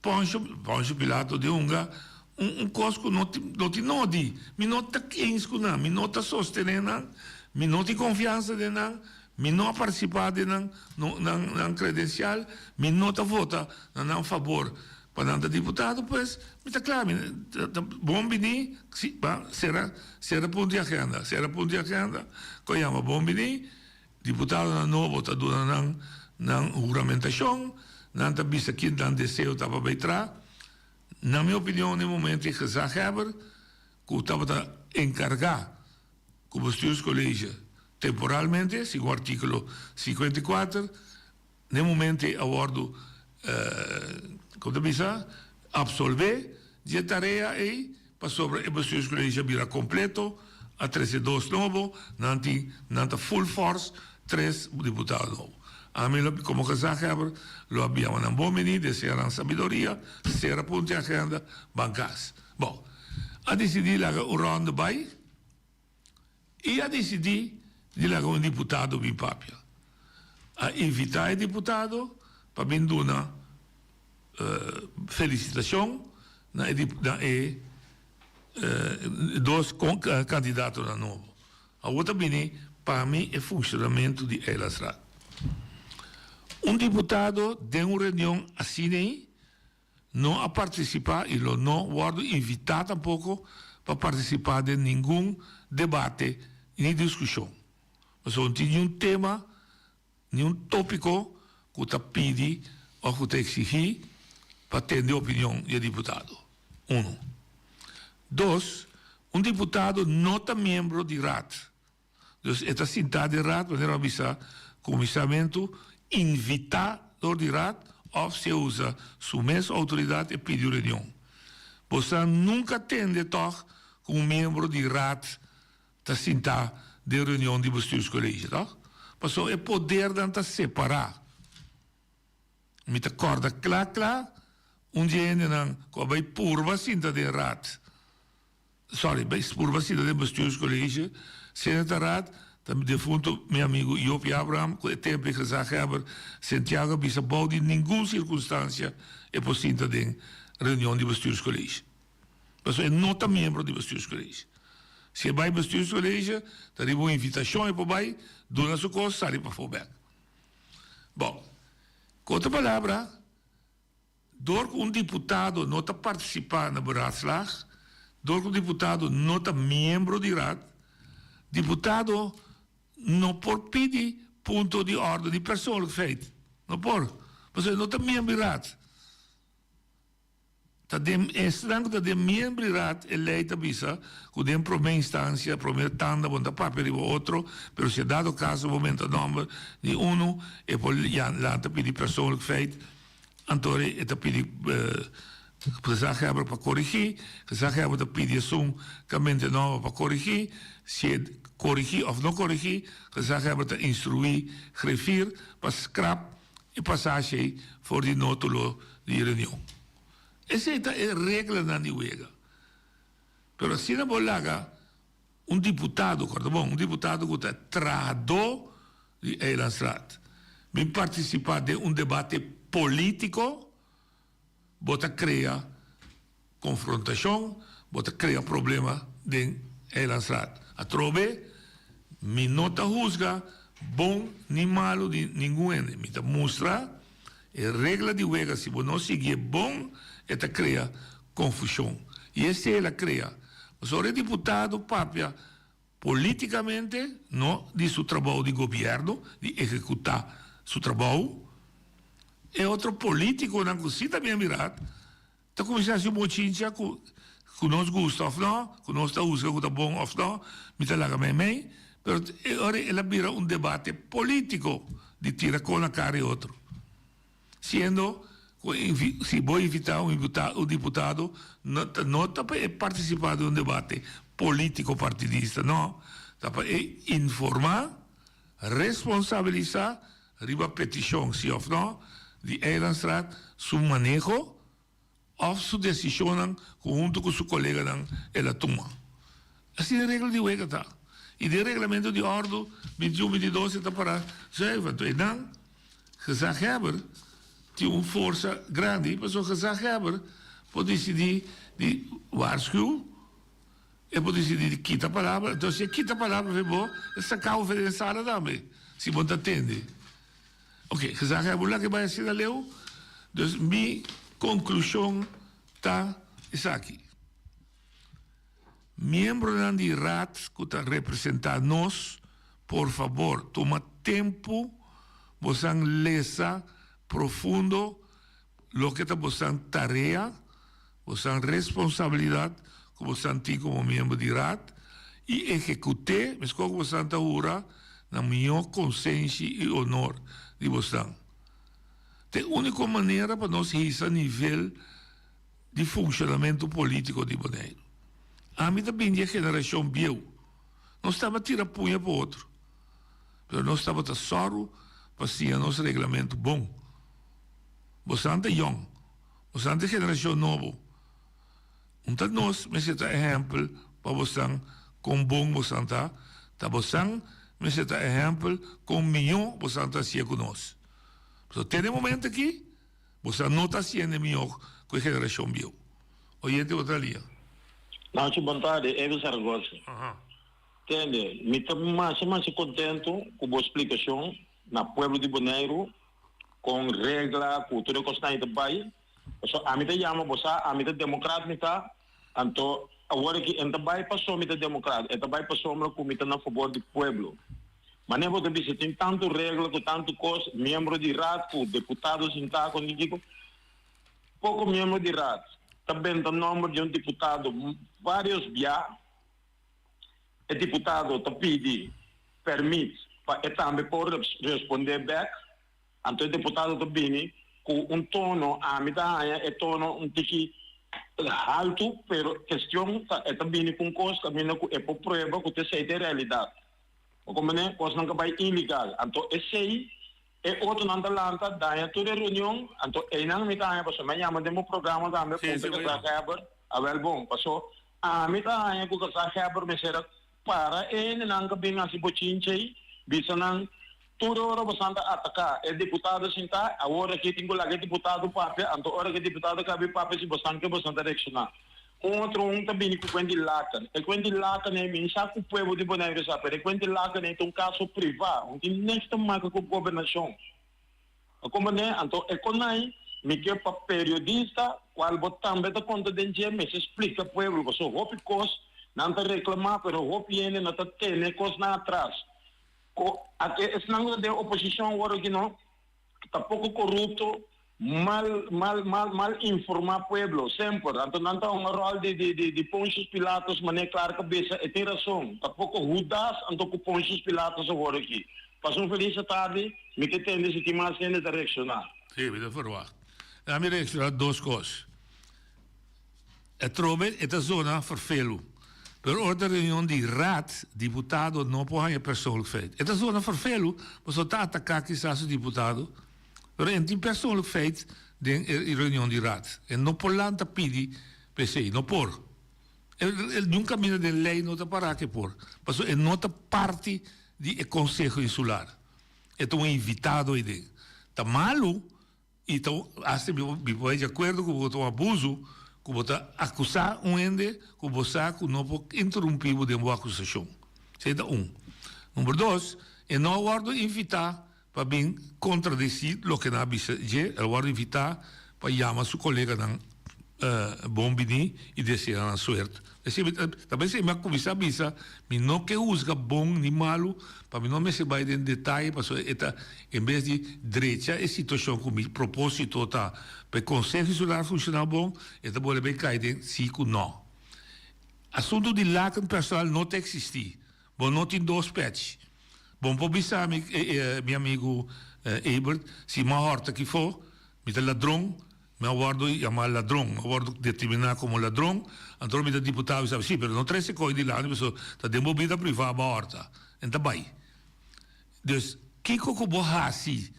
Poncio, Poncio Pilato di hunga un un kos ku no tin no tin nodi. Mi no ta eens ku nan, mi no ta sostené nan, mi no tin konfiansa den nan, mi no a partisipá den nan no nan nan kredensial, mi no ta vota na nan fabor pa nan ta diputado, pues mi ta kla, mi ta ta bon bini si ba sera sera punto di agenda, sera punto di agenda ku a yama bon bini. Diputadonan nobo ta duna nan nan huramentashon, nan ta bisa kin nan deseo ta pa bay tra. Na mi opinion den momento e gezaghebber ku tabata enkargá ku bestuurscollege temporalmente, segun artíkulo 54, Den momento ei a wòrdu, kon ta bisa, apsolvé di e tarea ei, pasobra e bestuurscollege a bira kompleto, a trese dos nobo, nan tin, nan ta full force, tres diputado nobo. Ami lo, komo gezaghebber, lo a biama nan bon bini, desea nan sabidoria, sera punto e agenda, ban kas. Bon, a disidí laga un rònde bai. I a disidí di laga un diputado bin papia. A invitá e diputado pa bin duna felisitashon na e na e dos kandidatonan nobo. Awor ta bini pa mi e funshonamentu di Eilandsraad. Un diputado den un reunion asina ei no a partisipá i lo no wòrdu invitá tampoko pa partisipá den ningun debate ni diskushon. Pasobra no tin niun tema, niun tópiko ku ta pidi òf ku ta eksigí pa tende opinion di e diputado. Unu. Dos, un diputado no ta miembro di Raad. Dus e ta sintá den raad, manera mi a bisa kuminsamentu, invitá dor di raad òf si e usa su mes outoridat e pidi un reunion. Bo sa nunka tende tòg ku un miembro di raad ta sintá den reunion di bestuurscollege, tòg? Pasobra e podernan ta separá. Mi ta kòrda kla kla un di e hendenan ku a bai purba sinta den raad. Sorry, bay purba sita den bestuurscollege, Senatorraad, ta mi defunto mi amigo Jopie Abraham cu e tempo e gezaghebber Sentiago a bisa bou di ningun circunstancia e por sinta den reunion di bestuurscollege. Pasobra e no ta miembro di bestuurscollege. Si e bay bestuurscollege ta riba un invitacion e por bay, duna su cos, sali pafo bek. Bon, ku otro palabra, dor ku un diputado no ta partisipá na beraadslaag, dor ku un diputado no ta miembro di raad, diputado no por pidi punto di orde di persoonlijk feit. No por, pasobra e no ta miembro di raad. Ta den esnan ku ta den miembriraad e lei ta bisa ku den promé instansia, promé tanda bo no ta papia riba otro, pero si a dado kaso bo menta nòmber di unu e por lanta pidi persoonlijk feit, anto e ta pidi gezaghebber pa korigí, gezaghebber ta pidi esun ku a menta e nòmber pa korigí, si e korigí òf no korigí, gezaghebber ta instruí griffier pa skrap e pasashi ei for di nótulo di reunion. Esei ta e reglanan di wega. Pero asina bo laga un diputado, kòrda bon, un diputado ku ta trahadó di Eilandsraad, bin partisipá den un debate polítiko, bo ta krea Konfrontashon, bo ta krea problema den Eilandsraad. Atrobe, mi no ta husga bon ni malu di ningun hende. Mi ta mustra e regla di wega, si bo no siguié bon, e ta krea konfushon. I esei el a krea. Pasobra e diputado papia Políticamente, no di su trabou di gobierno, di ehecuta su trabou. E otro politiconan cu si ta bien mirat, ta cuminsa haci un bochincha cu cu nos gusta of no, cu nos ta huzga cu ta bon of no, mi ta laga meimei, pero e ora el a bira un debate politico di tira con na cara e otro. Siendo cu si bo invita un diputado no ta no ta pa e participa den un debate politico partidista no, ta pa e informa, responsabilisa riba peticion si of no di Eilandstraat su maneho of su decisionnan cu hunto cu su coleganan el a tuma. Asina e regla di wega ta. Y den reglamento di ordo 21, 22 e ta para zuiver. Anto enan gezaghebber tin un forsa grandi pasobra gezaghebber por dicidi di waarschuw, e por dicidi di kita palabra. Anto si e kita palabra fe bo, e saca bo fe den sala tambe si bo no ta tende. Ok, gezaghebber laga e bai asina leu. Dus mi conclusion ta esaki. Miembronan di Raad ku ta representá nos, por fabor tuma tempu bosan lesa profundo loke ta bosan tarea, bosan responsabilidat ku bosan tin komo miembro di Raad i ehekut'é meskos ku bosan ta hura na mihó konsenshi i honor di bosan. Ta e úniko manera pa nos hisa nivel. di funshonamentu polítiko di Boneiru. Ami ta bini di e generashon bieu. Nos tabata tira puña pa otro, pero nos tabata sòru pa siña nos reglamentu bon. Bosan ta yòn, bosan ta e generashon nobo. Un ta nos mester ta ehèmpel pa bosan kon bon bosan ta, ta bosan mester ta ehèmpel kon mihó bosan ta hasié ku nos. Pasobra te den momento aki. Boso no ta haciendo mihor cu e generacion bieu. Oyente bo ta lia. Nacho bon tardi, Evi Zaragoza. Tende, mi ta masha masha contento cu bo splicacion na pueblo di Boneiru con regla cu tur e cosnan ta bay. Pasobra ami ta yama bo sa ami ta democrat mi ta, anto awor aki e no ta bay pasobra mi ta democrat, e ta bay pasobra cu mi ta na fabor di pueblo. Manera bo ta bisa tin tantu regla ku tantu kos, miembro di raad ku deputado sintá ku ni kiko. Poko miembro di raad ta benta nòmber di un diputado vários bia. E diputado ta pidi pèrmit pa e tambe por respondé bèk. Anto e deputado ta bini ku un tono, ami ta haña e tono un tiki haltu, pero kestion ta e ta bini ku un kos kaminda ku e por prueba ku ta esei ta e realidat. Bo komprende? Kosnan ka bai ilegal. Anto esei e otronan ta lanta, daña tur e reunion, anto einan mi ta haña pasobra mi a yama den bo programa tambe puntra gezaghebber, awel bon, paso ami ta haña ku gezaghebber mester a Para e hendenan ka bin hasi bochinche ei, bisa nan, Tur ora bosan ta ataká e diputado sintá, awor aki tin ku laga e diputado papia, anto ora ku e diputado kabi papia si bosan ke bosan ta reakshoná. Un otro un ta bini ku kuent di laken. E kuent di laken ei mi sa ku pueblo di Boneiru sa, pero e kuent di laken ei ta un kaso privá, un tin niks te maka ku gobernashon. A comprende? Anto e konai mi ke pa periodista kual bo tambe ta konta den dje mester splika pueblo paso hopi kos nan ta reklama pero hopi hende no ta tene kosnan atras. Ko ake esnan ku ta den oposishon awor aki no ta poko korupto mal mal mal mal informa pueblo semper anto nan ta hunga rol di di di di Pontius Pilatus mane Clark a bisa e tin rason ta poko Judas anto ku Pontius Pilatus awor aki pasa un felis atardi mi ke tende si tin mas hende ta reakshoná. Sí, mi ta verwacht. Ami reakshoná dos kos. E trobe e ta zona ferfelu. Pero ora ta reunion di raad, diputado no por haña persoonlijk feit. E ta zona ferfelu, pasobra ta ataká kisas su diputado, pero e no tin persoonlijk feit den e reunion di raad. E no por lanta pidi p'esei, no por. E niun kaminda den lei no ta pará ku e por, pasobra e no ta parti di e konseho insular. E ta un invitado ei den. Ta malu I ta hasta mi mi por bai di akuerdo ku bo ta un abuso ku bo ta akusá un hende ku bo sa ku no por interumpí bo den bo akusashon. Esei ta un. Number dos, e no a wòrdu invitá pa bin kontradesí loke nan a bisa dje, el a wòrdu invitá pa yama su koleganan bon biní i deseá nan suerte. Esei mi ta ta bes mi a kuminsá bisa mi no ke husga bon ni malu pa mi no mester bai den detaye pasobra e ta en bes di drecha e situashon ku mi propósito ta pa e konseho insular funshoná bon e ta bolbe bai kai den si ku no. Asuntu di laken personal no ta eksistí. Bo no tin dos pèchi. Bon por bisa mi mi amigu Ebert si mi a hòrta kifó mi ta ladron. Mi a wòrdu yamá ladron, mi a wòrdu determiná komo ladron, anto mi ta diputado i sabi, sí, pero no trese koi dilanti pasobra ta den bo bida privá bo a hòrta. En ta bai. Dus, kiko ku bo hasi,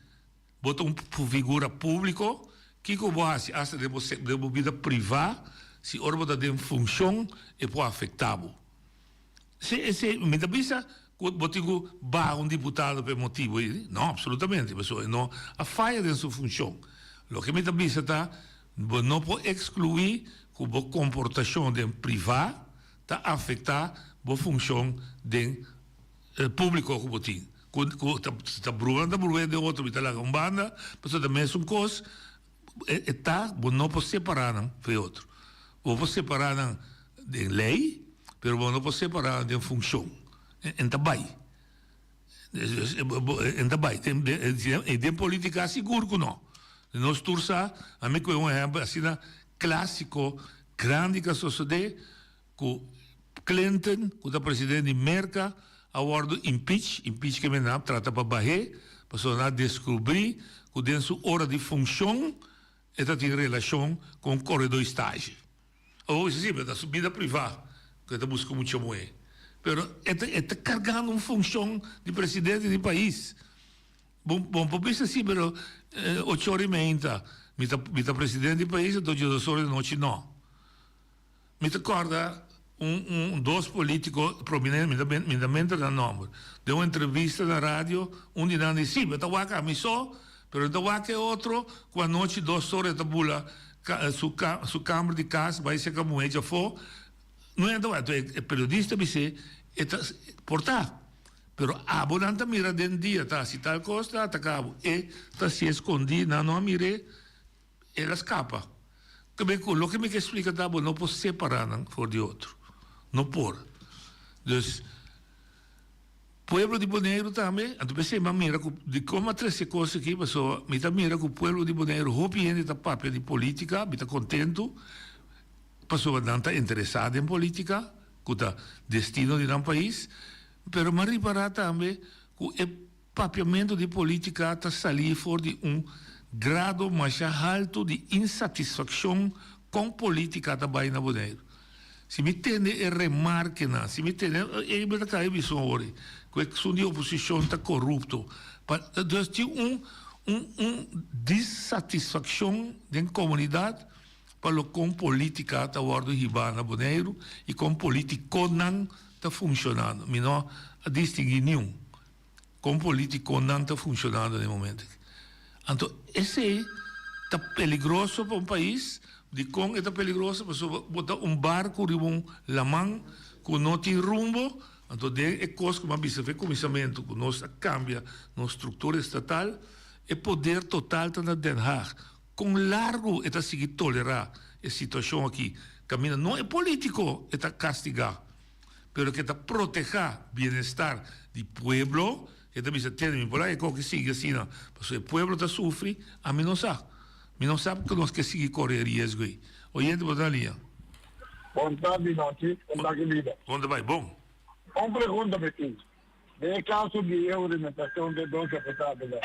bo ta un figura públiko, kiko ku bo hasi asta den bo den bo bida privá, si ora bo ta den funshon e por afektá bo. Si esei, mi ta bisa ku bo tin ku baha un diputado pa e motibu ei? No, absolutamente, pasobra e no a faya den su funshon. Loke mi ta bisa ta, bo no por ekskluí ku bo komportashon den privá ta afektá bo funshon den públiko ku bo tin. Ku ku ta ta brua nan ta bru'é den otro, mi ta laga un banda, pasobra ta mesun kos. E ta, bo no por separá nan for e otro. Bo por separá nan den lei, pero bo no por separá nan den funshon. En ta bai. En ta bai. I den polítika sigur ku no. Nos tur sa, ami kohe un ehèmpel asina klásiko, grandi ku a sosodé, ku Clinton, ku ta presidente di Merka, a wòrdu impeach, impeach ke men a trata pa bah'é, pasobra nan a deskubrí ku den su ora di funshon e ta tin relashon ku un koredó di stage. Awor bo bisa, sí, pero ta su bida privá ku e ta buska mucha muhé. Pero e ta e ta kargando un funshon di presidente di pais. Bo bo por bisa sí, pero ocho ora i meinta mi ta mi ta presidente di pais, anto djesdos ora di nochi no. Mi ta kòrda un un dos polítiko prominente, mi ta mi ta menta nan nòmber, den un entrevista na radio un di nan di sí mi ta wak ami so, pero mi ta wak e otro ku anochi dos ora e ta bula su su kamber di kas bai seka muhé djafó, no hende ta wak. Enton e periodista bis'é e ta por ta, pero abo nan ta mira den dia ta hasi tal kos ta ataka abo, e ta hasié skondí nan no a mir'é. El a skapa. Kebe ku loke mi ke splika ta bo no por separá nan for di otro. No por. Dus, pueblo di Boneiru tambe, anto p'esei mi a mira ku dikon mi a trese e kos aki, pasobra mi ta mira ku pueblo di Boneiru hopi hende ta papia di politika, mi ta kontentu, pasobra nan ta interesá den politika, ku ta destino di nan pais, pero mi a ripará tambe ku e Papiamentu di politica ta salí for di un grado masha haltu di insatisfaccion con politica ta bai na Boneiru. Si mi tende e remarkenan, si mi tende, e mi ta cai bison ori, cu esun di oposicion ta corupto. Pa, dus tin un, un, un dissatisfaccion den comunidad pa lo con politica ta wordo hiba na Boneiru y con politiconan ta funcionando. Mi no a distingui niun. Kon politikonan ta funshonando den e momento aki. Anto esei ta peligroso pa un pais. Dikon e ta peligroso? Pasobra bo ta un barku riba un laman ku no tin rumbo. Anto den e kos ku mi a bisa for e kuminsamentu ku nos a kambia nos struktura estatal. E poder total ta na Den Haag. Kon largu e ta sigui tolerá e situashon aki? Kaminda no e polítiko e ta kastigá, pero ke ta protehá bienestar di pueblo, e ta bisa, Tende, mi por laga e koki sigui asina, pasobra e pueblo ta sufri, ami no sa. Mi no sa ku nos ke sigui kore e riesgo ei. Oyente bo ta na liña. Bon tardi nochi, kon ta ki bida? Kon ta bai? Bon. Un pregunta mi tin. Den e kaso di e huramentacion di e dos deputadonan,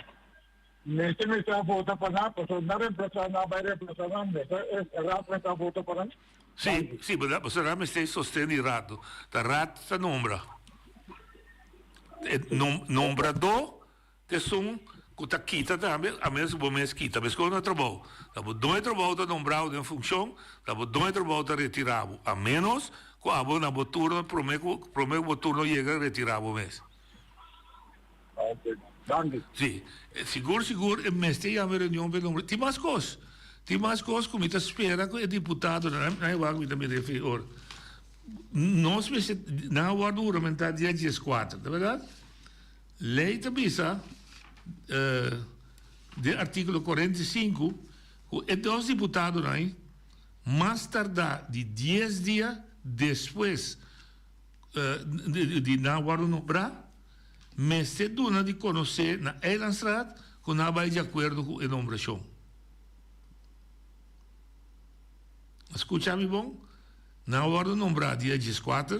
mester mester a vota pa nan? Pasobra nan reemplasa nan bai reemplasa nan, mester e Raad mester a vota pa nan? Si, si, pasobra Raad mester sosten di Raad. Ta Raad ta nombra. E nombradó Ta esun ku ta kita tambe, a menos ku bo mes kita. Meskos na trabou. Ta bo doño trabou ta nombra bo den funshon, ta bo doño trabou ta retira bo. A menos ku abo na bo turno prome ku prome ku bo turno yega retira bo mes. Ok, danki. Si, sigur sigur e mester yama e reunion pa e nombra. Tin mas kos, tin mas kos ku mi ta spera ku e diputadonan, nan e wak mi ta mira e fe ora. Nos mester, nan a wòrdu huramentá dia dieskuater, ta bèrdat? Lei ta bisa den artíkulo 45 ku e dos diputadonan ei mas tardá di dies dia despues di nan wòrdu nombrá mester duna di konosé na Eilandsraad ku nan a bai di akuerdo ku e nombrashon. A skucha mi bon? Nan a wòrdu nombrá dia dieskuater.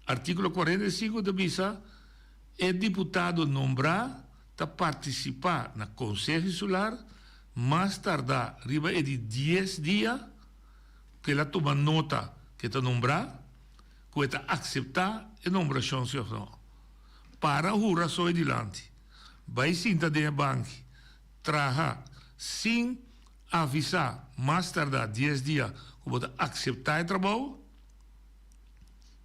Artíkulo 45 ta bisa. E diputado nombrá ta partisipá na Konseho Insular mas tardá riba e di dies dia ku el a tuma nota ku e ta nombrá, ku e ta akseptá e nombrashon si òf nò. Para hura so e dilanti, bai sinta den e banki, traha sin avisá mas tardá dies dia ku bo ta akseptá e trabou.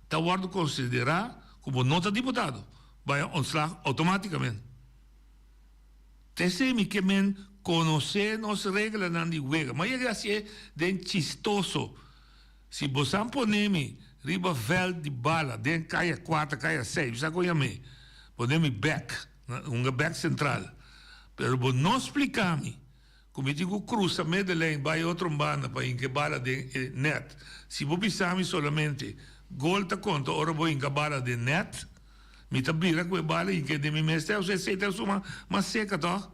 Ta wòrdu konsiderá ku bo no ta diputado, bai a ontslag outomátikament. T'esei mi ke men konosé nos reglanan di wega. Ma yega hasié den chistoso. Si bo san pone mi riba vèlt di bala den kaya kuater, kaya seis, mi sa kon yam'é, pone mi bèk, hunga bèk sentral. Pero bo no splika mi Ku mi tin ku krusa middenlijn bai otro un banda pa hinka e bala den e nèt. Si bo bisa mi solamente, gol ta konta ora bo hinka bala den nèt, mi ta bira ku e bala i hink'é den mi mes tèu. Esei ta suma mas seka tòg?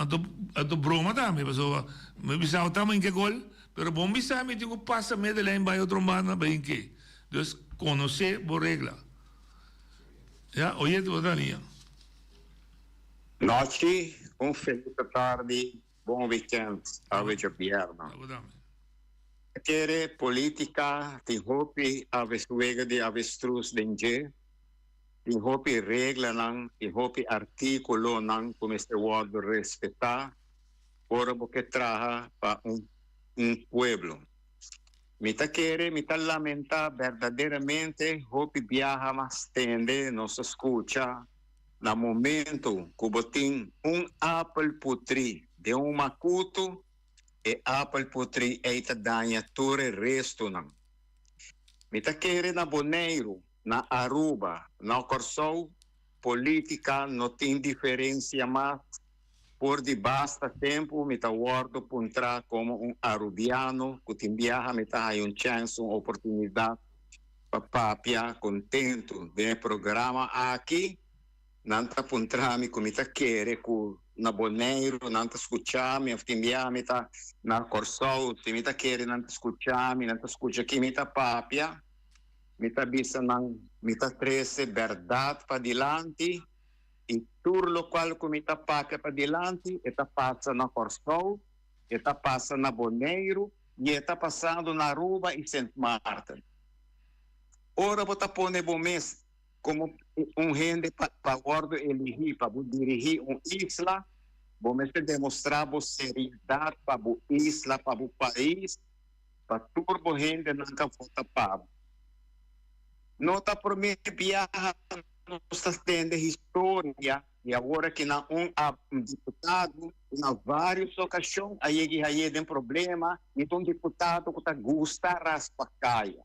Anto anto broma tambe pasobra mi bisa bo ta hinka e gol, pero bo bisa mi tin ku pasa middenlijn bai otro un banda pa hink'é. Dus konosé bo regla. Ya, oyente bo ta liña. Nochi, un felis tardi, bon weekend, awe djabièrnè. Ta kere politica tin hopi wega di avestruz den dje, tin hopi reglanan, tin hopi articulonan cu mester wordo respeta ora bo ke traha pa un un pueblo. Mi ta kere, mi ta lamenta berdaderamente hopi biaha mas tende nos ta scucha Na momento ku bo tin un apel putrí den un makutu, e apel putrí ei ta daña tur e restunan. Mi ta kere na Boneiru, na Aruba, na Kòrsou, polítika no tin diferensia mas. For di basta tempu mi ta wòrdu puntrá komo un arubiano ku tin biaha mi ta haña un chèns, un oportunidat pa papia kontentu den e programa aki. Nan ta puntra mi ku mi ta kere ku na Boneiru nan ta skucha mi òf tin biaha mi ta na Kòrsou si mi ta kere nan ta skucha mi, nan ta skucha ki mi ta papia. Mi ta bisa nan mi ta trese bèrdat padilanti i tur lokual ku mi ta papia padilanti e ta pasa na Kòrsou, e ta pasa na Boneiru i e ta pasando na Aruba i Sint Maarten. Ora bo ta pone bo mes komo un hende pa pa wòrdu eligí pa bo dirigí un isla, bo mester demostrá bo seriedat pa bo isla, pa bo pais, pa tur bo hendenan ka vota pa bo. No ta promé biaha nos ta tende historia i awor aki nan un diputado na vários okashon a yega i haye den problema i ta un diputado ku ta gusta raspa kaya.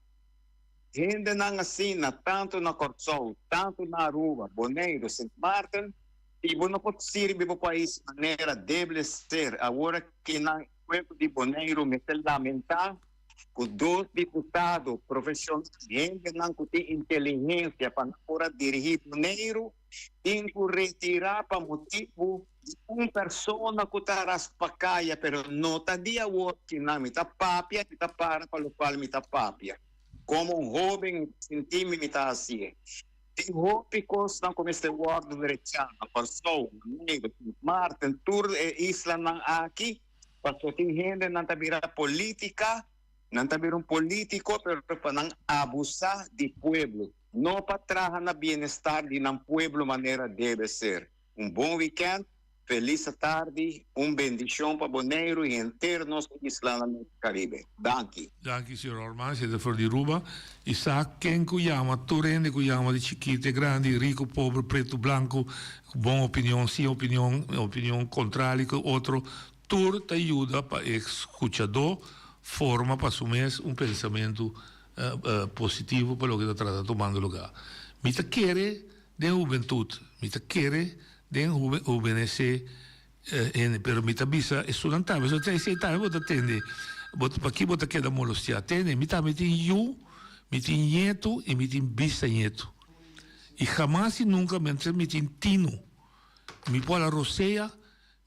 Hendenan asina tantu na Kòrsou, tantu na Aruba, Boneiru, Sint Maarten. Si bo no por sirbi bo pais manera debe ser, awor aki nan pueblo di Boneiru mester lamenta ku dos diputado profesional, hendenan ku tin inteligencia pa nan por a dirigi Boneiru, tin ku retira pa motibu di un persona ku ta raspa kaya, pero no ta di awor ki nan mi ta papia, mi ta para pa lokual mi ta papia. Komo un hoben mi ta sinti mi mi ta hasié. Tin hopi kosnan ku mester wòrdu drechá na Kòrsou, Boneiru, Sint Maarten, tur e islanan aki, pasobra tin hendenan ta bira polítika, nan ta bira un polítiko pero pa nan abusá di pueblo, no pa traha na bienestar di nan pueblo manera debe ser. Un bon wikènt. Felis atardi, un bendicion pa Boneiru y henter nos islanan den Caribe. Danki. Danki señor Orman, si e ta for di Aruba y sa ken cu yama, tur hende cu yama di chikito, grandi, rico, pober, preto, blanco, cu bon opinion, sin opinion, opinion contrali cu otro, tur ta yuda pa e scuchador forma pa su mes un pensamento positivo pa loke ta trata tumando lugar. Mi ta kere Den hubentud mi ta kere den hubenece hende pero mi ta bisa esunnan tambe so esey tambe bo ta tende bo paki bo ta keda molostia tende mi tambe tin yu mi tin ñetu y mi tin bisañetu y hamas y nunca mientras mi tin tinu mi por a rosea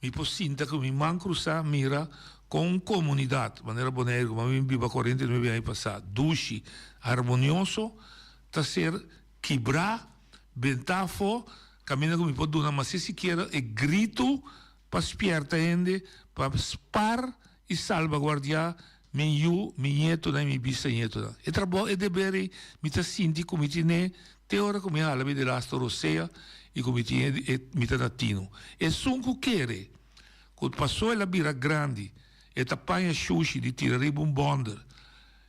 Mi por sinta ku mi man krusá mira kon un komunidat manera Boneiru ku mi biba 49 aña pasá, dushi, harmonioso, ta ser kibrá, bentá afó, kaminda ku mi por duna maske sikiera e gritu pa spièrta hende pa spar i salbaguardiá mi yu, mi ñetonan i mi bisañetonan. E trabou, e deber ei mi ta sinti ku mi tin'é te ora ku mi hala mi delaste rosea i ku mi tin e mi ta na tinu. Esun ku kere ku pasó el a bira grandi e ta paña shushi di tira riba un bònder.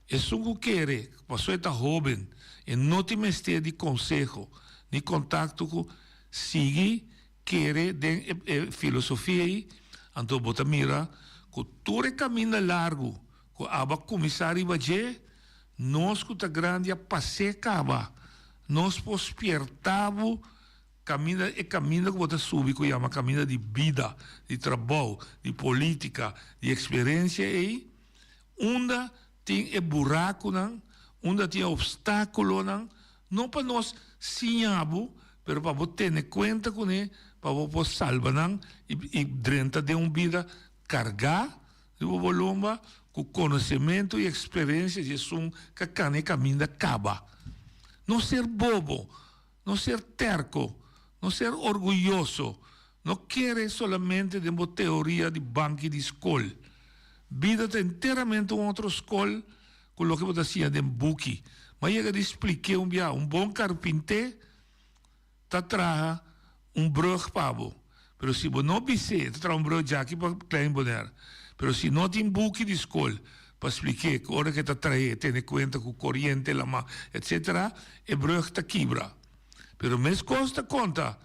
Esun ku kere ku pasó e ta hóben e no tin mester di konseho ni kontakto ku sigui Kere den e filosofia ei, anto bo ta mira ku tur e kaminda largu ku abo a kuminsá riba dje, nos ku ta grandi a pas'é kaba. Nos por spiertá bo kaminda, e kaminda ku bo ta subi ku yama kaminda di bida, di trabou, di polítika, di eksperensia ei, unda tin e burakunan, unda tin e opstákulonan, no pa nos siña bo, pero pa bo tene kuenta kuné, pa bo por salba nan i drenta den un bida kargá riba bo lomba ku konosementu i eksperensia di esun ka kana e kaminda kaba. No ser bobo, no ser terko, no ser orguyoso, no kere solamente den bo teoria di banki di skol. Bida ta enteramente un otro skol ku loke bo ta siña den buki. M'a yega di splik'é un biaha, un bon karpinté ta traha un brùg pa bo, pero si bo no bis'é, e ta traha un brùg djaki pa Klein Bonaire, pero si no tin buki di skol pa splik'é ku ora ku e ta trah'é tene kuenta ku koriente, lamá, etsetera, e brùg ta kibra. Pero meskos ta konta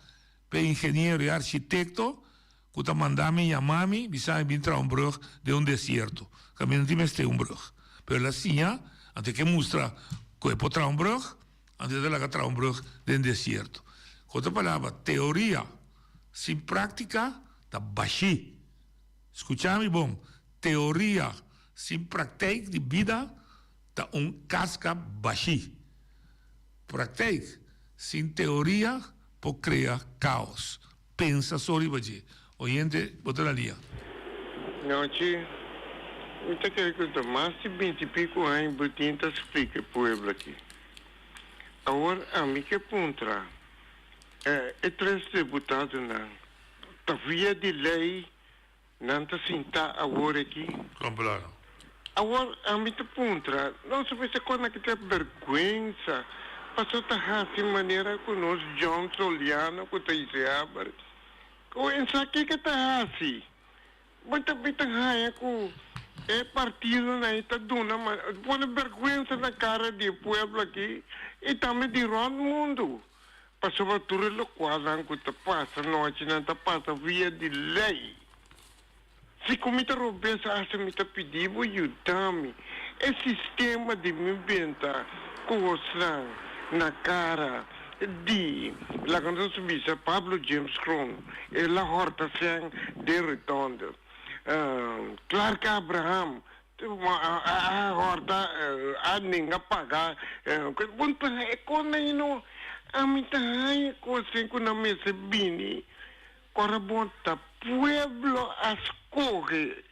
pa e ingeniero i architekto Ku ta manda mi yama mi, bisa mi bin traha un brug den un desierto. Kaminda no tin mester un brug. Pero el a siña, anto e ke mustra ku e por traha un brug, anto e ta laga traha un brug den desierto. Ku otro palabra, teoria sin práktika ta bashí. Skucha mi bon, teoria sin praktijk di bida ta un kaska bashí. Praktijk sin teoria por krea kaos. Pensa so riba dje. Oyente, bo ta na lia. Nochi, mi ta kere ku ta mas di binti piku aña bo tin ta splika e pueblo aki. Awor ami ke puntra e tres deputadonan ta via di lei Nan ta sintá awor aki. Komplano. Awor ami ta puntra, nos a mester kona ki ta bergwensa paso ta hasi manera ku nos John Soliano ku ta Iseaber? Ku ensa kiko ta hasi? Bo ta mi ta haña ku e partidonan ei ta duna pone bergwensa na kara di e pueblo aki i tambe di rònt mundu. Pasobra tur e lokualnan ku ta pasa nochinan ta pasa via di lei. Si ku mi ta robes hasta mi ta pidi bo yuda mi. E sistema di mi benta kosnan na kara. di, laga nos bisa Pablo James Kroon, el a hòrta sèn den Rotonde. Clark Abraham a hòrta, a nenga paga. Bon, pero e kos ei no, ami ta haña kos ei ku nan mester bini. Ora bo ta pueblo a skohe.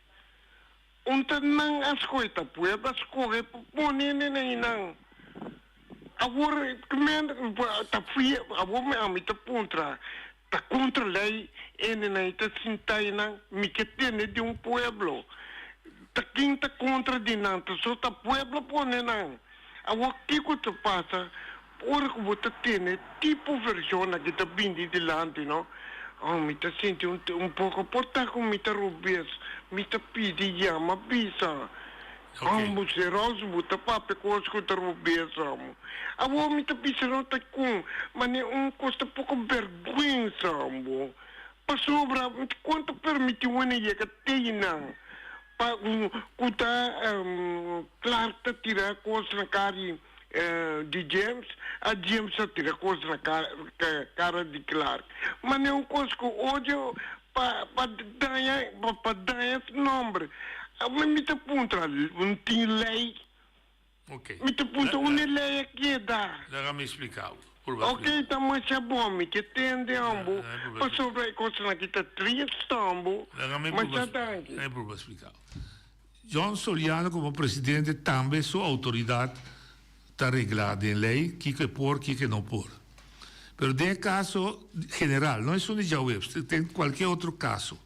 Un ta nan a skohe, ta pueblo a skohe pa pone hende na einan. Awor men ta fia, awor mi ami ta puntra, ta kontra lei hende nan ta sinta einan? Mi ke tende di un pueblo. Ta ken ta kontra di nan? Ta so ta pueblo pone nan. Awor kiko ta pasa ora ku bo ta tene tipo vershon aki ta bini dilanti no? Oh, mi ta sinti un un poko por ta ku mi ta robes, mi ta pidi yama bisa. Oh, bo seros bo ta papia kos ku ta robes amo. Awor mi ta bisa no ta kon, mane un kos ta poko bèrgwensa amo. Pasobra kon ta permiti wene yega te einan? Pa ku ta Clark ta tira kos na kara di James, a James ta tira kos na kara di Clark. Ma ne un kos ku odio pa pa daña pa daña su nomber. Mi ta puntra, un tin lei? Mi ta puntra unda e lei a keda? Laga mi splika bo. Purba Ok, ta masha bon. Mi ke tende ambo pasobra e kosnan aki ta trist ambo. Masha danki. Laga mi purba splika bo. John Soliano komo presidente tambe su outoridat ta reglá den lei kiko e por kiko e no por. Pero den e kaso general, no esun di djaweps, den kualke otro kaso.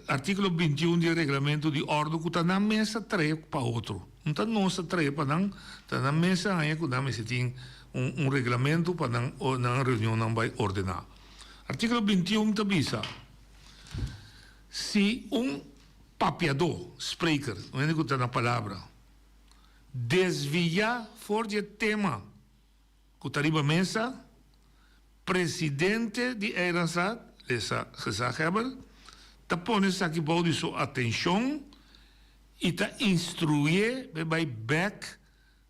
Artíkulo 21 di e reglamento di òrdu ku ta nan mes a trae pa otro. No ta nos a trae pa nan, ta nan mes a haña ku nan mester tin un un reglamento pa nan nan reunionnan bai ordená. Artíkulo 21 ta bisa, Si un papiadó, spreker, un hende ku ta na palabra, desviá for di e tema ku ta riba mesa, presidente di Eilandsraad, lesa gezaghebber, ta pone esaki bou di su atenshon i ta instruyé pa e bai bèk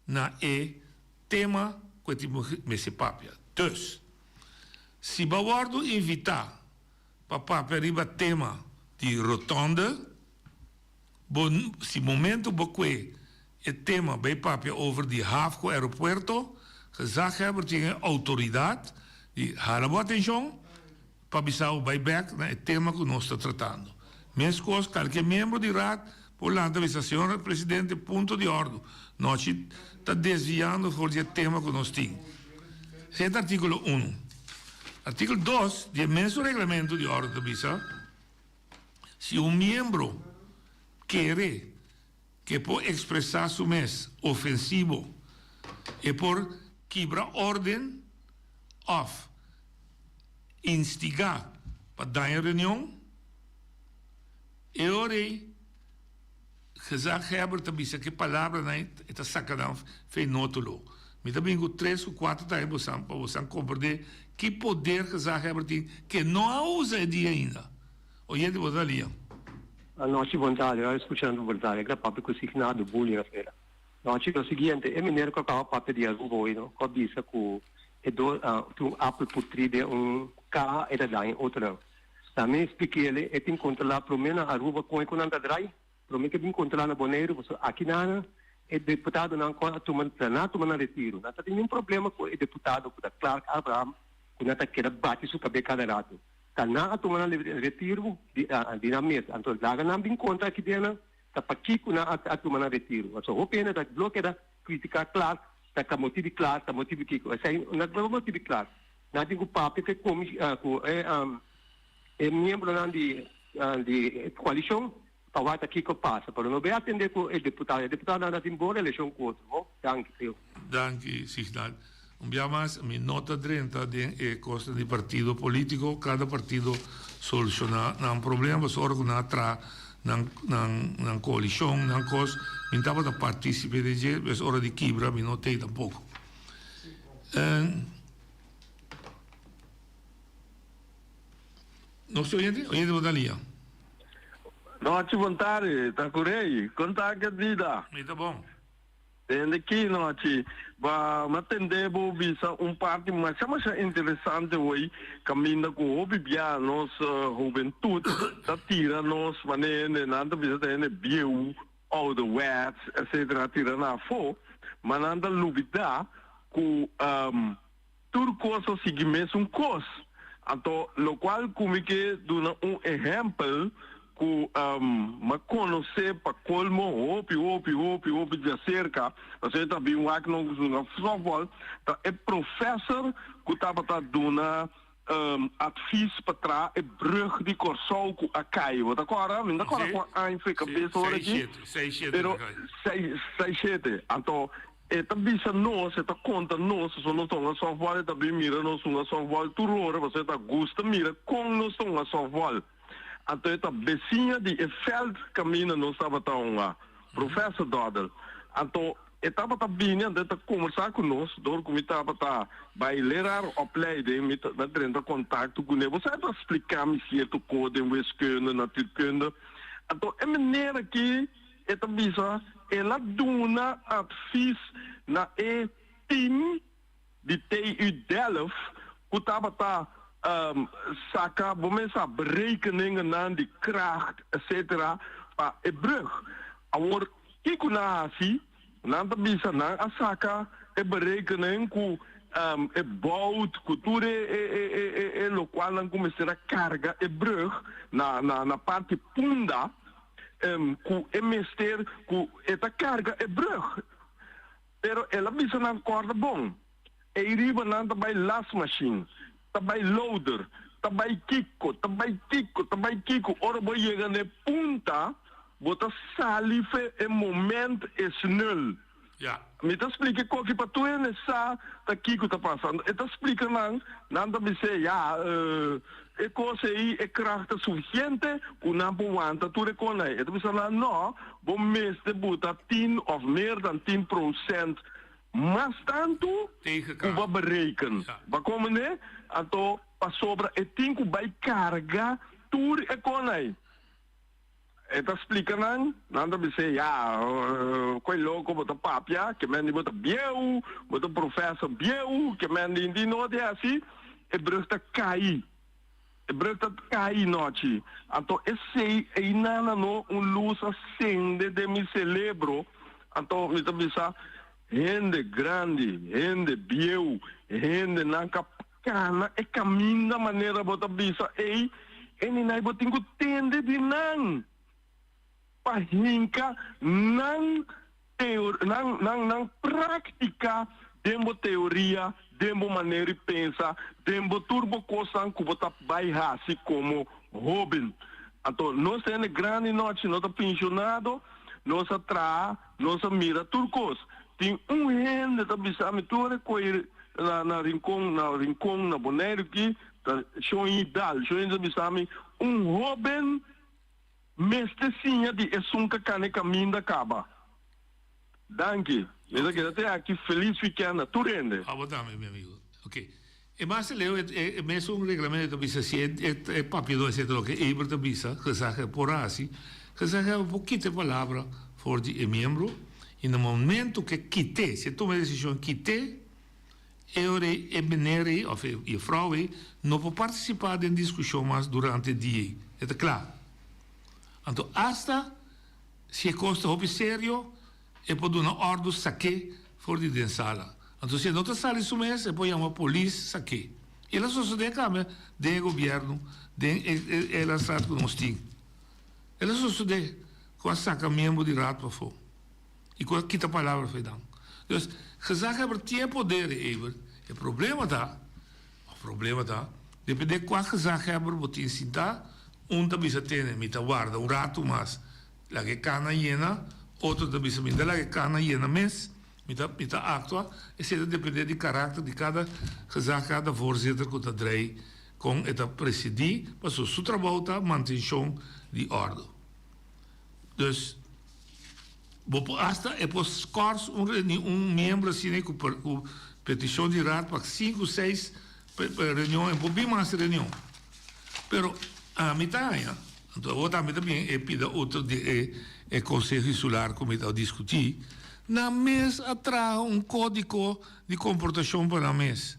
na e tema ku e tin mester papia. Dus, si bo a wòrdu invitá pa papia riba tema di rotonde, Bo si momento bo kue e tema bay papia over di haf ku aeropuerto, gezaghebber tin e outoridat di hala bo atenshon pa bisa bo bay bek na e tema ku nos ta tratando. Meskos kalke miembro di raad por lanta bisa señor presidente punto di ordu nochi ta desviando for di e tema ku nos tin. Esei ta artikulo unu. Artikulo dos di e mesun reglamento di ordu ta bisa. Si un miembro kere ke por ekspresá su mes ofensivo, e por kibra órden òf instigá pa daña reunion, e ora ei Gezaghebber ta bisa ke palabranan e ta saka nan fei nótulo. Mi ta bin ku tres ku kuater taña bosan pa bosan komprendé ki poder Gezaghebber tin ke no a usa e dia ainda. Oyente bo ta lia. Anochi bon tardi, ora escuchando bo tardi a papia cu Signado Bully Rafaela. Anochi lo siguiente, e meneer cu a caba papia di Aruba hoy no, cu a bisa cu e do tin un apel putri den un caha e ta daña otronan. Ta mi spliquele e tin controla prome na Aruba con e cu nan ta drai, prome ke bin controla na Boneiru, pasobra aki nan e deputadonan cu a tuma, nan a tuma nan retiro. Nan ta tin niun problema cu e deputado cu ta Clark Abraham cu nan ta keda bati su cabe cada rato. Ta nan a tuma nan retiro di di nan mes. Anto laga nan bin contra aki den nan ta pakico nan a tuma nan retiro. Pasobra hopi hende ta lo keda critica Clark, ta ka motibi Clark, ta motibi kico. Esey no ta motibi Clark. Nan tin ku papia ku e komis ku e e miembronan di di e koalishon pa wak ta kiko pasa. Pero no bay atende ku e deputado. E deputadonan ta tin bon relashon ku otro. Bon, danki Theo. Danki Signal. Un bia mas mi no ta drenta den e kosnan di partido politico. Kada partido soluciona nan problema pasobra ora ku nan a traha nan nan nan koalishon nan kos mi tabata participe den dje bes ora di kibra mi no tei tampoko. Nos tin oyente? Oyente bo ta lia. Nochi bon tardi, ta ku rei. Kon ta ke bida? Mi ta bon. Tende ki nochi ba ma tende bo bisa un parti masha masha interesante hoy caminda cu hopi bia nos hubentud ta tira nos mane hende nan ta bisa ta hende bieu ouderwets etc tira nan afo ma nan ta lubida cu tur cos a sigui mesun cos. Anto locual cu mi ke duna un ehempel cu m'a conoce pa colmo hopi hopi hopi hopi djacerca, pasobra e ta bin wak nos hunga softball, ta e professor cu tabata duna advies pa traha e brug di Corsou cu a cay. Bo ta corda? Mi no ta corda cua aña fe cabes ora aki, pero seis shete. Anto E ta bisa nos, e ta konta nos, pasobra nos ta hunga sòftbòl, e ta bin mira nos hunga sòftbòl tur ora, pasobra e ta gusta mira kon nos ta hunga sòftbòl. Anto e ta besiña di e vèlt kaminda nos tabata hunga, Professor Doddle. Anto e tabata bini, anto e ta kombersá ku nos, dor ku mi tabata bai leraar opleiding, mi ta drenta kontakto kuné. Bo sa e ta splika mi sierto kos den wiskunde, natuurkunde. Anto e meneer aki. E ta bisa, El a duna advis na e team di TU Delft ku tabata saka bo mes sa berekeningennan di kracht etcetera pa e brug. Awor kiko nan a hasi? Nan ta bisa nan a saka e berekening ku e bout ku tur e lokualnan ku mester a karga e brug na parti Punda. Ku e mester ku e ta karga e brug. Pero el a bisa nan kòrda bon, ei riba nan ta bai lasmashin, ta bai loader, ta bai kiko, ta bai kiko, ta bai kiko. Ora bo yega na e punta, bo ta sali fe e moment es nul. Mi ta splika e koki pa tur hende sa ta kiko ta pasa. E ta splika nan, nan ta bis'é, ya, e kos ei, e kracht ta sufisiente ku nan por wanta tur e kon ei. E ta bisa nan, no, bo mester buta tin òf meer dan tin prosènt mas tantu ku bo a bereken. Bo a komprendé? Anto, pasobra e tin ku bai karga tur e kon ei. E ta splika nan, nan ta bis'é, Ya, koe loko bo ta papia, ke men di bo ta bieu, bo ta professor bieu, ke men di di no di hasi, e brug ta kai, e brug ta kai nochi. Anto esei einan a no un lus a sende den mi celebro, anto mi ta bisa, hende grandi, hende bieu, hendenan ka Kana e kaminda manera bo ta bisa ei, e ninai bo tin ku tende di nan pa hinka nan nan nan nan práktika den bo teoria, den bo manera di pensa, den bo tur bo kosnan ku bo ta bai hasi komo hóben. Anto nos hende grandi nochi no ta penshonado, nos a traha, nos a mira tur kos. Tin un hende ta bisa mi tur e koe na na Rincon na Rincon na Boneiru ki ta Shon Dal. Shon ta bisa mi un hoben mester siña di esun ka kane kaminda kaba. Danki. Mi ta keda te aki. Feliz weekend na tur hende. Abo tambe mi amigo. Ok. E mas leu e mesun reglamento ta bisa si e papiador esei ta loke Eber ta bisa, gezag por hasi, gezag por kita e palabra for di e miembro y na momento ke kite, si e tuma e desishon kite, e ora ei e meneer ei of e juffrouw ei no por participa den diskushon mas durante e dia ei. E ta kla. Anto asta si e kos ta hopi serio, E por duna òrdu sak'é for di den sala. Anto si e no ta sali su mes, e por yama polis sak'é. I el a sosodé kambia den e gobièrnu, den e e landsraad ku nos tin. El a sosodé ku a saka miembro di raad pafó i ku a kita palabra for nan. Dus, gezaghebber tin e poder ei, Eber. E problema ta, òf problema ta, dependé kua gezaghebber bo tin sintá, un ta bisa tene, mi ta warda un ratu mas. Laga e kana yena, otro ta bisa mi no ta laga e kana yena mes, mi ta mi ta aktua, esei ta depende di karakter di kada gezag, kada voorzitter ku ta drei kon e ta presidí, pasobra su trabou ta mantenshon di òrdu. Dus bo por asta e por skòrs un reunion un miembro asina ku ku petishon di raad pa sinku seis reunion e por bin mas reunion. Pero ami ta haña. Anto awor tambe ta bin e pida otro di e. e Konseho Insular ku mi ta diskutí, nan mes a traha un kódigo di komportashon pa nan mes.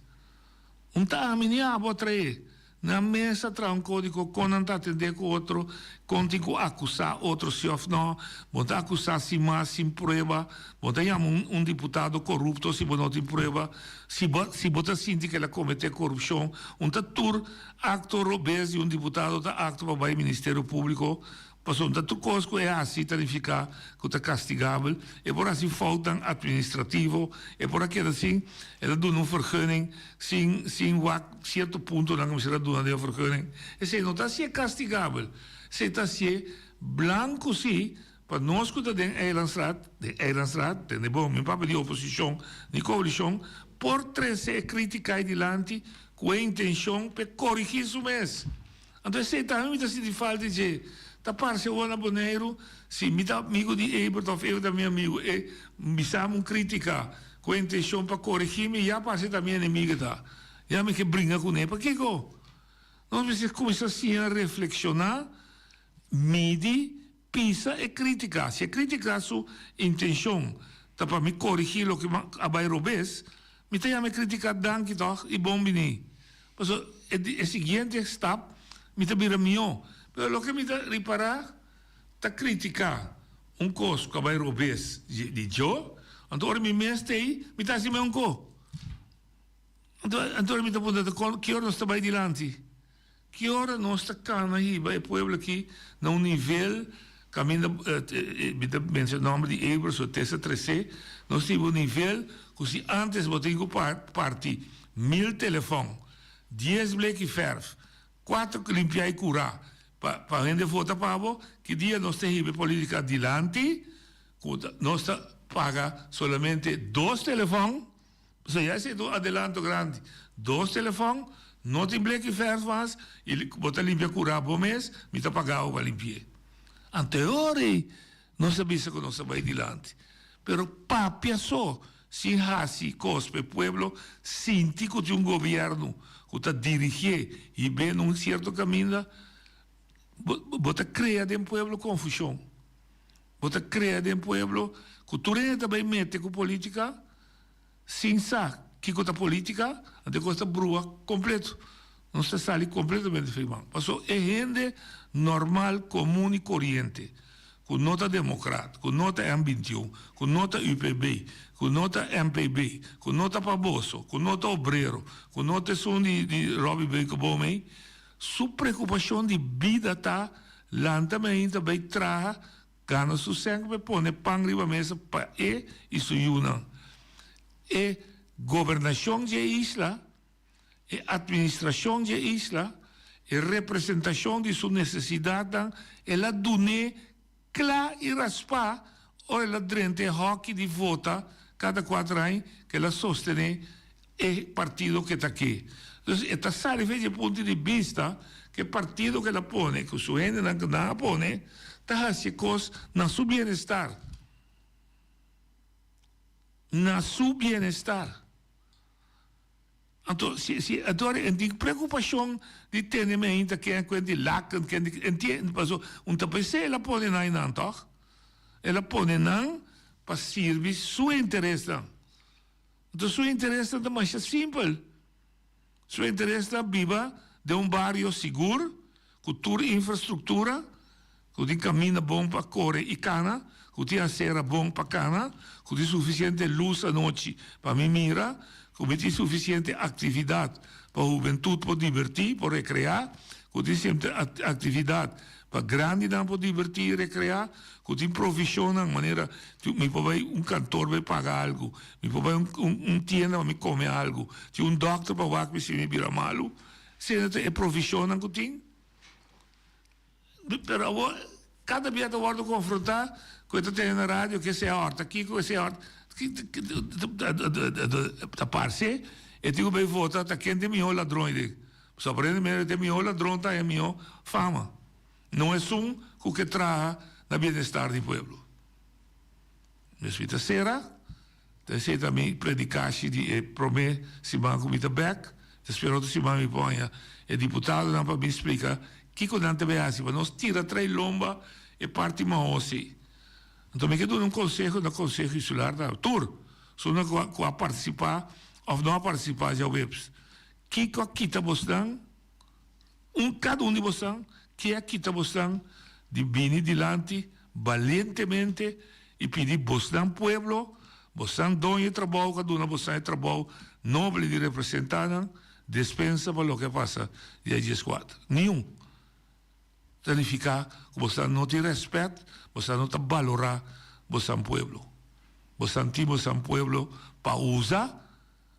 Un ta ami ni abo a traé. Nan mes a traha un kódigo kon nan ta atendé ku otro, kon tin ku akusá otro si òf nò. Bo ta akusá sin mas, sin prueba. Bo ta yama un un diputado korupto si bo no tin prueba. Si bo si bo ta sinti ku el a kometé korupshon, un ta tur akto robes di un diputado ta akto pa bai Ministerio Públiko. Pasobra ta tur kos ku e hasi ta nifiká ku ta kastigabel. E por hasi foutnan atministrativo, e por a keda sin el a duna un vergunning sin sin wak sierto puntonan ku mester a duna den e vergunning. Esei no ta hasié kastigabel, esei ta hasié blanku sí pa nos ku ta den Eilandsraad, den Eilandsraad, tende bon, mi papia di oposishon ni koalishon, por trese e krítika ei dilanti ku e intenshon p'e korigí su mes. Anto esei tambe mi ta sinti falta di dje. Ta parse awor na Boneiru, si mi ta amigu di Ebert of Ebert ta mi amigu, e bisa mi un kritika ku e intenshon pa korigí mi, ya parse ta mi enemigu ta. Ya mi ke bringa kuné. Pakiko? Nos mester kuminsá siña reflekshoná, midi, pisa e kritika. Si e kritika su intenshon ta pa mi korigí loke mi a bai robes, mi ta yama e kritika danki tòg i bon biní. Pasobra e siguiente stap mi ta bira mihó. Pero loke mi ta ripará ta kritiká un kos ku a bai robes di djo, anto ora mi mes ta ei mi ta hasi meun ko. Anto anto mi ta puntra ta kon ki ora nos ta bai dilanti? Ki ora nos ta kana hiba e pueblo aki na un nivel kaminda mi ta menciona nomber di Eber so tesa tresé nos ta hiba un nivel ku si antes bo tin ku parti mil telefon, dies bleki ferf, kuater limpia i kura pa pa hende vota pa bo, ki dia nos ta hiba e politica dilanti ku nos ta paga solamente dos telefon. Pasobra ya esei ta un adelanto grandi. Dos telefòn, no tin bleki fèrf mas i bo ta limpia kurá bo mes, mi ta pagá bo pa limpi'é. Anto e ora ei nos a bisa ku nos a bai dilanti. Pero papia so sin hasi kos pa e pueblo sinti ku tin un gobièrnu ku ta dirigié hib'é na un sierto kaminda, bo ta krea den pueblo konfushon. Bo ta krea den pueblo ku tur hende ta bai mete ku politika sin sa kiko ta politika, anto e kos ta brua kompleto. Nos ta sali kompletamente fei man. Paso e hende normal, komun i koriente ku no ta demokrat, ku no ta M 21, ku no ta UPB, ku no ta MPB, ku no ta pa boso, ku no ta obrero, ku no ta esun di di Robby Beukeboom ei, su preokupashon di bida ta Lanta mainta bai traha, gana su sèn pa e pone pan riba mesa pa e i su yunan. E gobernashon dje isla, e atministrashon dje isla, e representashon di su nesesidatnan, el a dun'é kla i raspá ora el a drenta e hòki di vota kada kuater aña ku el a sostené e partido ke ta ke. Dus e ta sali fe dje punto di bista ku e partido ku el a pone, ku su hendenan ku nan a pone, ta hasi e kos na su bienestar. Na su bienestar. Anto si si anto e tin preokupashon di tene mi ainda ken ku di laken ken di entiende paso un ta pesey el a pone nan einan tòg? El a pone nan pa sirbi su interesnan. Anto su interesnan ta masha simpel. Su interes ta biba den un bario sigur, ku tur infrastruktura, ku tin kaminda bon pa kore i kana, ku tin asera bon pa kana, ku tin sufisiente lus anochi pa mi mira, ku mi tin sufisiente aktividat pa hubentut por dibertí, por rekreá, ku tin siempre aktividat pa grandinan por dibertí i rekreá, ku tin provishonnan manera mi por bai un kantor bai paga algu, mi por bai un tienda pa mi kome algu, tin un dòkter pa wak mi si mi bira malu. Esei ta e provishonnan ku tin. Pero awor kada bia ta wòrdu konfrontá ku e ta tene na radio ku esei a hòrta kiko, esei a hòrta ta parse e tin ku bai vota ta ken ta e mihó ladron ei den. Pasobra aparentemente e mihó ladron ta e mihó fama. No esun ku ke traha na bienestar di pueblo. Mes mi ta sera, ta esei ta mi predikashi di e promé siman ku mi ta bèk. Ta spera otro siman mi por haña e diputadonan pa bin splika kiko nan ta bai hasi pa nos tira trai lomba e parti mahosi. Anto mi ke duna un konseho na Konseho Insular ta tur esnan ku a ku a partisipá òf no a partisipá djaweps. Kiko a kita bosnan? Un kada un di bosnan ke a kita bosnan di bini dilanti balientemente i pidi bosnan pueblo, bosnan doño e trabou ku a duna bosnan e trabou noble di representá nan, despensa pa loke a pasa dia dieskuater? Niun. Ta nifiká ku bosnan no tin rèspèt, bosnan no ta balorá bosnan pueblo. Bosnan tin bosnan pueblo pa usa,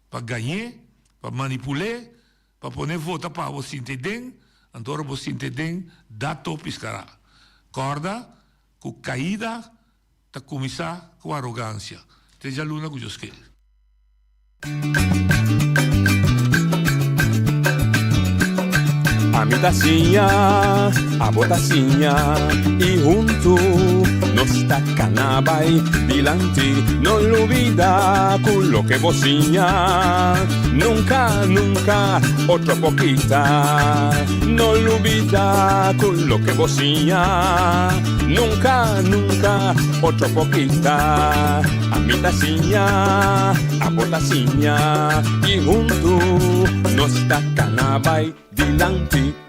pa gañ'é, pa manipul'é, Pa pone vota pa bo sinti den, anto ora bo sinti den, da to piscará. Corda cu caida ta cuminsa cu arogancia. Te djaluna cu Dios kere. Ami ta siña, abo ta siña y huntu nos ta cana bay dilanti. No lubida cu loke bo siña nunca, nunca otro por kita. No lubida cu loke bo siña nunca, nunca otro por kita. Ami ta siña, abo ta siña y huntu nos ta cana bay dilanti.